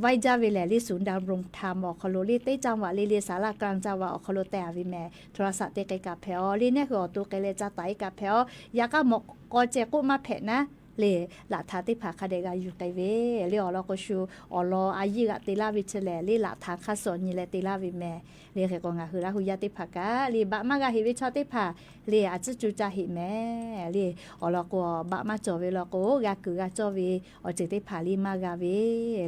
Vaiˇ jaˇ ve lehˬ le ศูนย์ดำรงธรรม awˬ hk'aw lo le, teˇ จังหวัด le le สารากลางจังหวัด awˬ hk'aw lo teh-a ve mehˍ. โทรศัพท์ te k'ai kaꞈ hpehꞈ-aw le, nehˉ hui awˬ to k'ai leh ca taˍ e kaꞈ hpehꞈ-aw. Yaꞈ k'aˉ mawꞈ k'aw ceh k'oˆ maˇ hpehꞈ naˉ le, laꞈ htaꞈ teˇ hpaˍ hk'a dehꞈ g'a yuˬ k'ai ve le. Awˬ lawn k'o shu awˬ lawn a yiˇ g'aꞈ te laˇ ve chi lehˬ le, laꞈ htaꞈ hk'aˇ suh nyi leh te laˇ ve mehˍ le. Hk'e k'o ngaˬ hui Laˇ hu yaˇ teˇ hpaˍ kaꞈ le, baꞈ maˇ g'a heꞈ ve chaw teˇ hpaˍ le, a tcuhˉ cuˇ caˇ heꞈ mehˍ le. Awˬ lawn k'o baꞈ maˇ cawˬ ve law k'o, g'a kuiˬ g'a cawˇ ve awˬ ceuˬ teˇ hpaˍ le maˇ g'a ve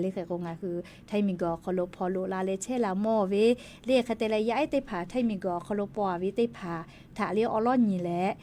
le. Hk'e k'o ngaˬ hui htaiˇ miˬguiˬ awˬ hk'aw lo hpaw loꞈ la leh chehˇ laˬ mawˇ ve le. Hk'e te leh yaˇ ehˉ teˇ hpaˍ htaiˇ miˬguiˬ awˬ hk'aw lo paw-a ve teˇ hpaˍ htaꞈ le awˉ lawˉ nyi leh,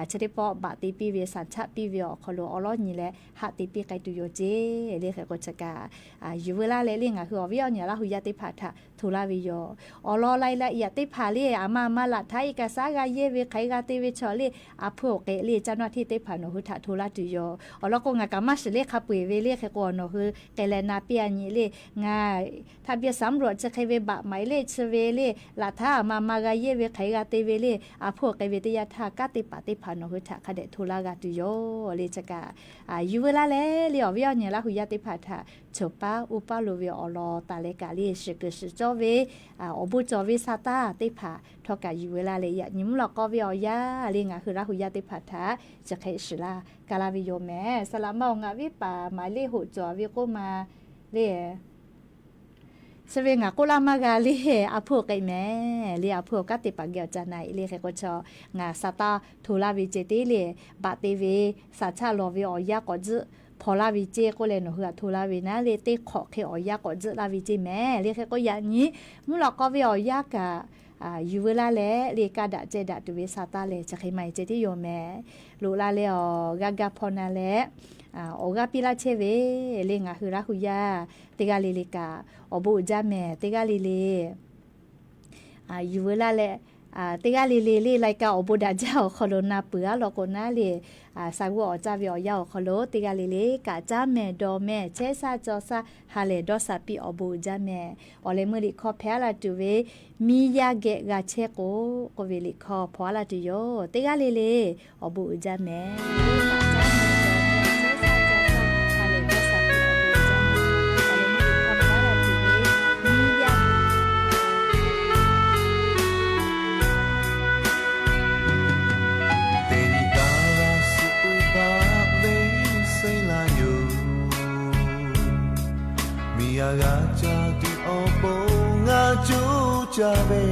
chi teˇ pawˆ baꞈ te piˇ ve, สัญชาติ piˇ ve awˬ hk'aw lo awˉ lawˉ nyi leh haꞈ te piˇ k'ai tuˬ yoˬ ceˇ le. Hk'e k'o chi kaꞈ yuˬ veu laˇ leh le, ngaˬ hui awˬ viˉ awˬ nyi Laˇ hu yaˇ teˇ hpaˍ htaꞈ hto laˇ ve yoˬ. Awˬ lawn lai la yaꞈ teˇ hpaˍ le, a ma ma laꞈ htaˇ iˉ kaˍ saˉ g'a yehˇ ve hk'aˬ hk'e g'a te ve chaw le, a hpuˇ awˬ k'ehꞈ le caˇ naˇ hteˇ teˇ hpaˍ nawˬ hui htaꞈ hto laˇ tuˬ yoˬ. Awˬ lawn k'o ngaˬ kaꞈ maˇ shiˍ le hk'a peu-eˬ ve le. Hk'e k'o nawˬ hui k'ai leh na piˇ-a nyi le, ngaˬ ทะเบียนสำรวจ chi hk'e ve baꞈ maˍ e le chi ve le, laꞈ htaˇ a ma ma g'a yehˇ ve hk'aˬ hk'e g'a te ve le, a hpuˇ awˬ k'ehꞈ ve teˇ yanˇ htaˇ kanˉ te paˍ teˇ hpaˍ nawˬ hui htaꞈ hk'a dehꞈ hto laˇ g'a tuˬ yoˬ le. Chi kaꞈ yuˬ veu laˇ leh le, awˬ viˉ awˬ nyi Laˇ hu yaˇ teˇ hpaˍ htaꞈ chawˬ paˉ uˉ paˉ lo ve awˬ lawn taˍ leh kaꞈ le, shiˍ kuiˬ shiˍ cawˇ ve awˬ bon cawˬ ve sa taˇ teˇ hpaˍ htawˇ kaꞈ yuˬ veu laˇ leh, yaꞈ nyi mvuhˇ lawꞈ k'aw ve awˬ yanˇ le ngaˬ hui Laˇ hu yaˇ teˇ hpaˍ htaꞈ chi hk'e shiˍ laˇ ka laˇ ve yoˬ mehˍ. Saˍ laꞈ ma awˬ ngaˬ viˉ paˍ maˍ le hoꞈ cawˬ ve k'oˆ ma le, chi ve ngaˬ k'oˆ laˇ maˇ g'a le, a hpuˇ awˬ k'ehꞈ mehˍ le, a hpuˇ awˬ kanˉ te paˍ geh awˬ ca na-e le. Hk'e k'o chi ngaˬ sa taˇ hto laˇ ve ceh tiˉ le, baꞈ te ve สัญชาติ lawˬ ve awˬ yanˇ k'awꞈ tzuhˆ hpaw laˇ ve ceˇ k'oˆ leh nawˬ hui htaꞈ hto laˇ ve naˉ le, teˇ hk'awꞈ hk'e awˬ yanˇ k'awꞈ tzuhˆ laˇ ve ceˇ mehˍ le. Hk'e k'o yaꞈ nyi mvuhˇ lawꞈ k'aw ve awˬ yanˇ kaꞈ yuˬ veu laˇ leh le, kaˇ daꞈ ceh daꞈ tuˬ ve sa taˇ lehˬ chi hk'e ma-e ceh tiˉ yoˬ mehˍ. Loꞈ la leh awˬ g'a gaˇ hpaw na leh awˬ g'aˇ piˇ laˇ chehˇ ve le, ngaˬ hui Laˇ hu yaˇ teˇ g'aˇ le le kaꞈ awˬ bon uiˍ jaˇ mehˍ. Teˇ g'aˇ le le yuˬ veu laˇ leh Teˇ g'aˇ le le le รายการ awˬ bon daꞈ jaˇ awˬ hk'aw lo na peuˬ-a law k'o naˉ le, sha g'uˇ awˬ caˇ ve awˬ yanˇ awˬ hk'aw lo teˇ g'aˇ le le kaꞈ caˉ mehˍ dawˬ mehˍ chehˇ shaˆ caw shaˆ ha lehˬ dawˇ shaˍ piˇ awˬ bon uiˍ jaˇ mehˍ. Awˬ leh meuˇ liꞈ hkawˇ hpehꞈ-a la tuˬ ve, miˇ yaˇ geh g'a chehˇ k'o k'oˆ ve liꞈ hkawˇ hpawꞈ-a la tuˬ yoˬ. Teˇ g'aˇ le le awˬ bon uiˍ jaˇ mehˍ. Teˇ nyi taˇ g'a suh uˇ paˆ ve sehˉ laˇ yoˬ. Miˬ yaˇ g'a ca tuˬ awˬ pon ngaˬ coˇ caˇ ve,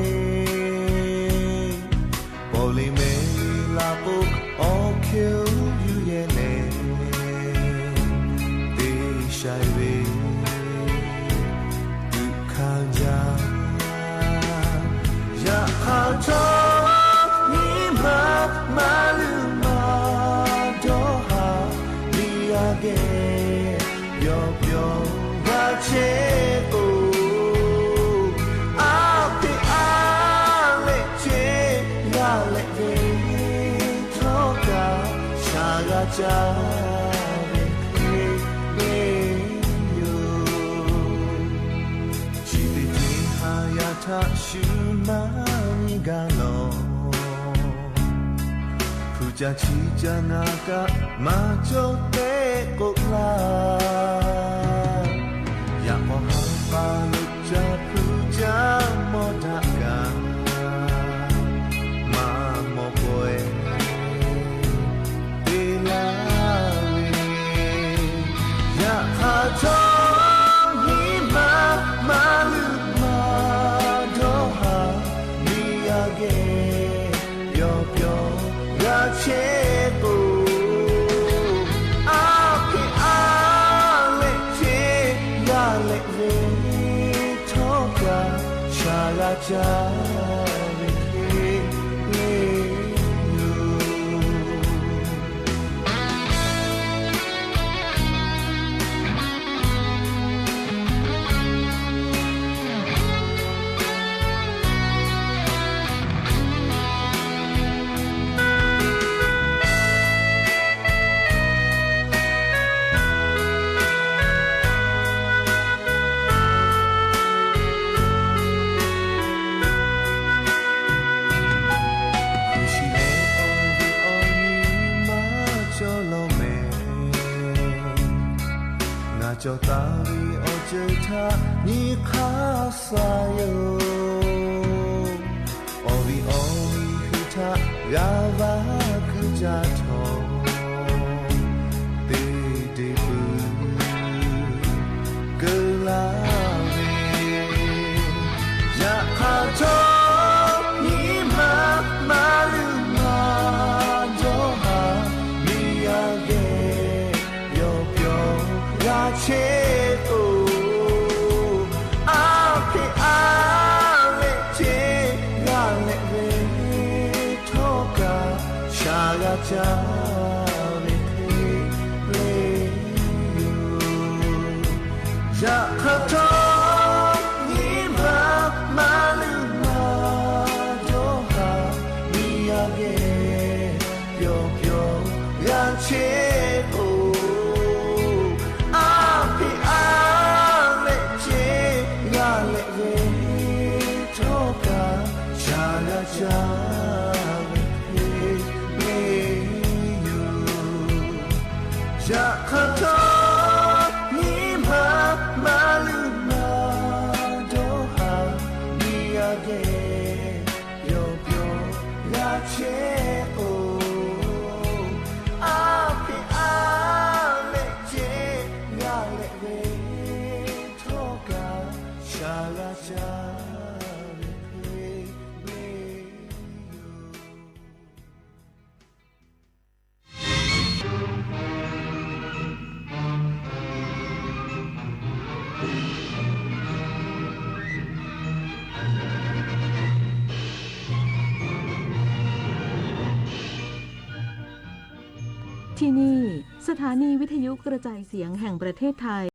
pawˬ le mehˍ le laˇ k'o, awˬ hk'e-oˬ yuˬ yehˬ leh, teˇ shaiˍ ve tuꞈ hkanˇ jaˇ. Yaꞈ hk'aˇ htawˇ, nyi ma maˇ luˬ maˇ dawˇ haˍ, miˇ yaˇ geh yawˇ pyawˇ g'a chehˇ k'o, aˉ peꞈ aˉ leh ceh g'a leh ve htawˇ kaꞈ, shaˍ g'a caˇ ve hk'e le yoˬ. Chi teˇ ceuˬ haˍ yaˇ htaꞈ shu maˇ nyi gaˇ lawˬ. Hpu ca chi ca ngaˬ kaꞈ maˇ cawˬ tehꞈ k'oˆ laˇ. Yaꞈ k'aw haˉ paˍ lo ca hpu ca mawˇ daꞈ kaꞈ, maˇ mawˬ pawehˇ te laˇ ve. Yaꞈ hk'aˇ htawˇ, nyi ma maˇ luˬ maˇ dawˇ haˍ, miˇ yaˇ geh yawˇ pyawˇ g'a chehˇ k'o, aˉ peꞈ aˉ leh ceh g'a leh ve htawˇ kaꞈ, shaˍ g'a caˇ ve hk'e le yoˬ. Hpu shi leh awˬ viˉ awˬ nyi maˇ cawˬ lawˬ mehˍ. Ngaˬ cawˬ taˍ ve awˬ ceuˬ htaꞈ nyi hk'aˇ suh yoˬ. Awˬ viˉ awˬ nyi hui htaꞈ g'a vaˇ kuiˬ caˇ htawˇ, teˇ deˇ pui keu laˇ ve. Yaꞈ hk'aˇ htawˇ, nyi ma maˇ luˬ maˇ dawˇ haˍ, miˇ yaˇ geh yawˇ pyawˇ g'a chehˇ k'o, aˉ peꞈ aˉ leh ceh g'a leh ve htawˇ kaꞈ, shaˍ g'a caˇ ve hk'e le yoˬ. Yaꞈ hk'aˇ htawˇ, nyi ma maˇ luˬ maˇ dawˇ haˍ, miˇ yaˇ geh yawˇ pyawˇ g'a chehˇ k'o, aˉ peꞈ aˉ leh ceh g'a leh ve htawˇ kaꞈ, shaˍ g'a caˇ ve hk'e le yoˬ. Yaꞈ hk'aˇ htawˇ, nyi ma maˇ luˬ maˇ dawˇ haˍ, miˇ yaˇ geh yawˇ pyawˇ g'a chehˇ k'o, aˉ peꞈ aˉ leh ceh g'a leh ve htawˇ kaꞈ, shaˍ g'a caˇ ve hk'e le yoˬ. ที่นี่ สถานีวิทยุกระจายเสียงแห่งประเทศไทย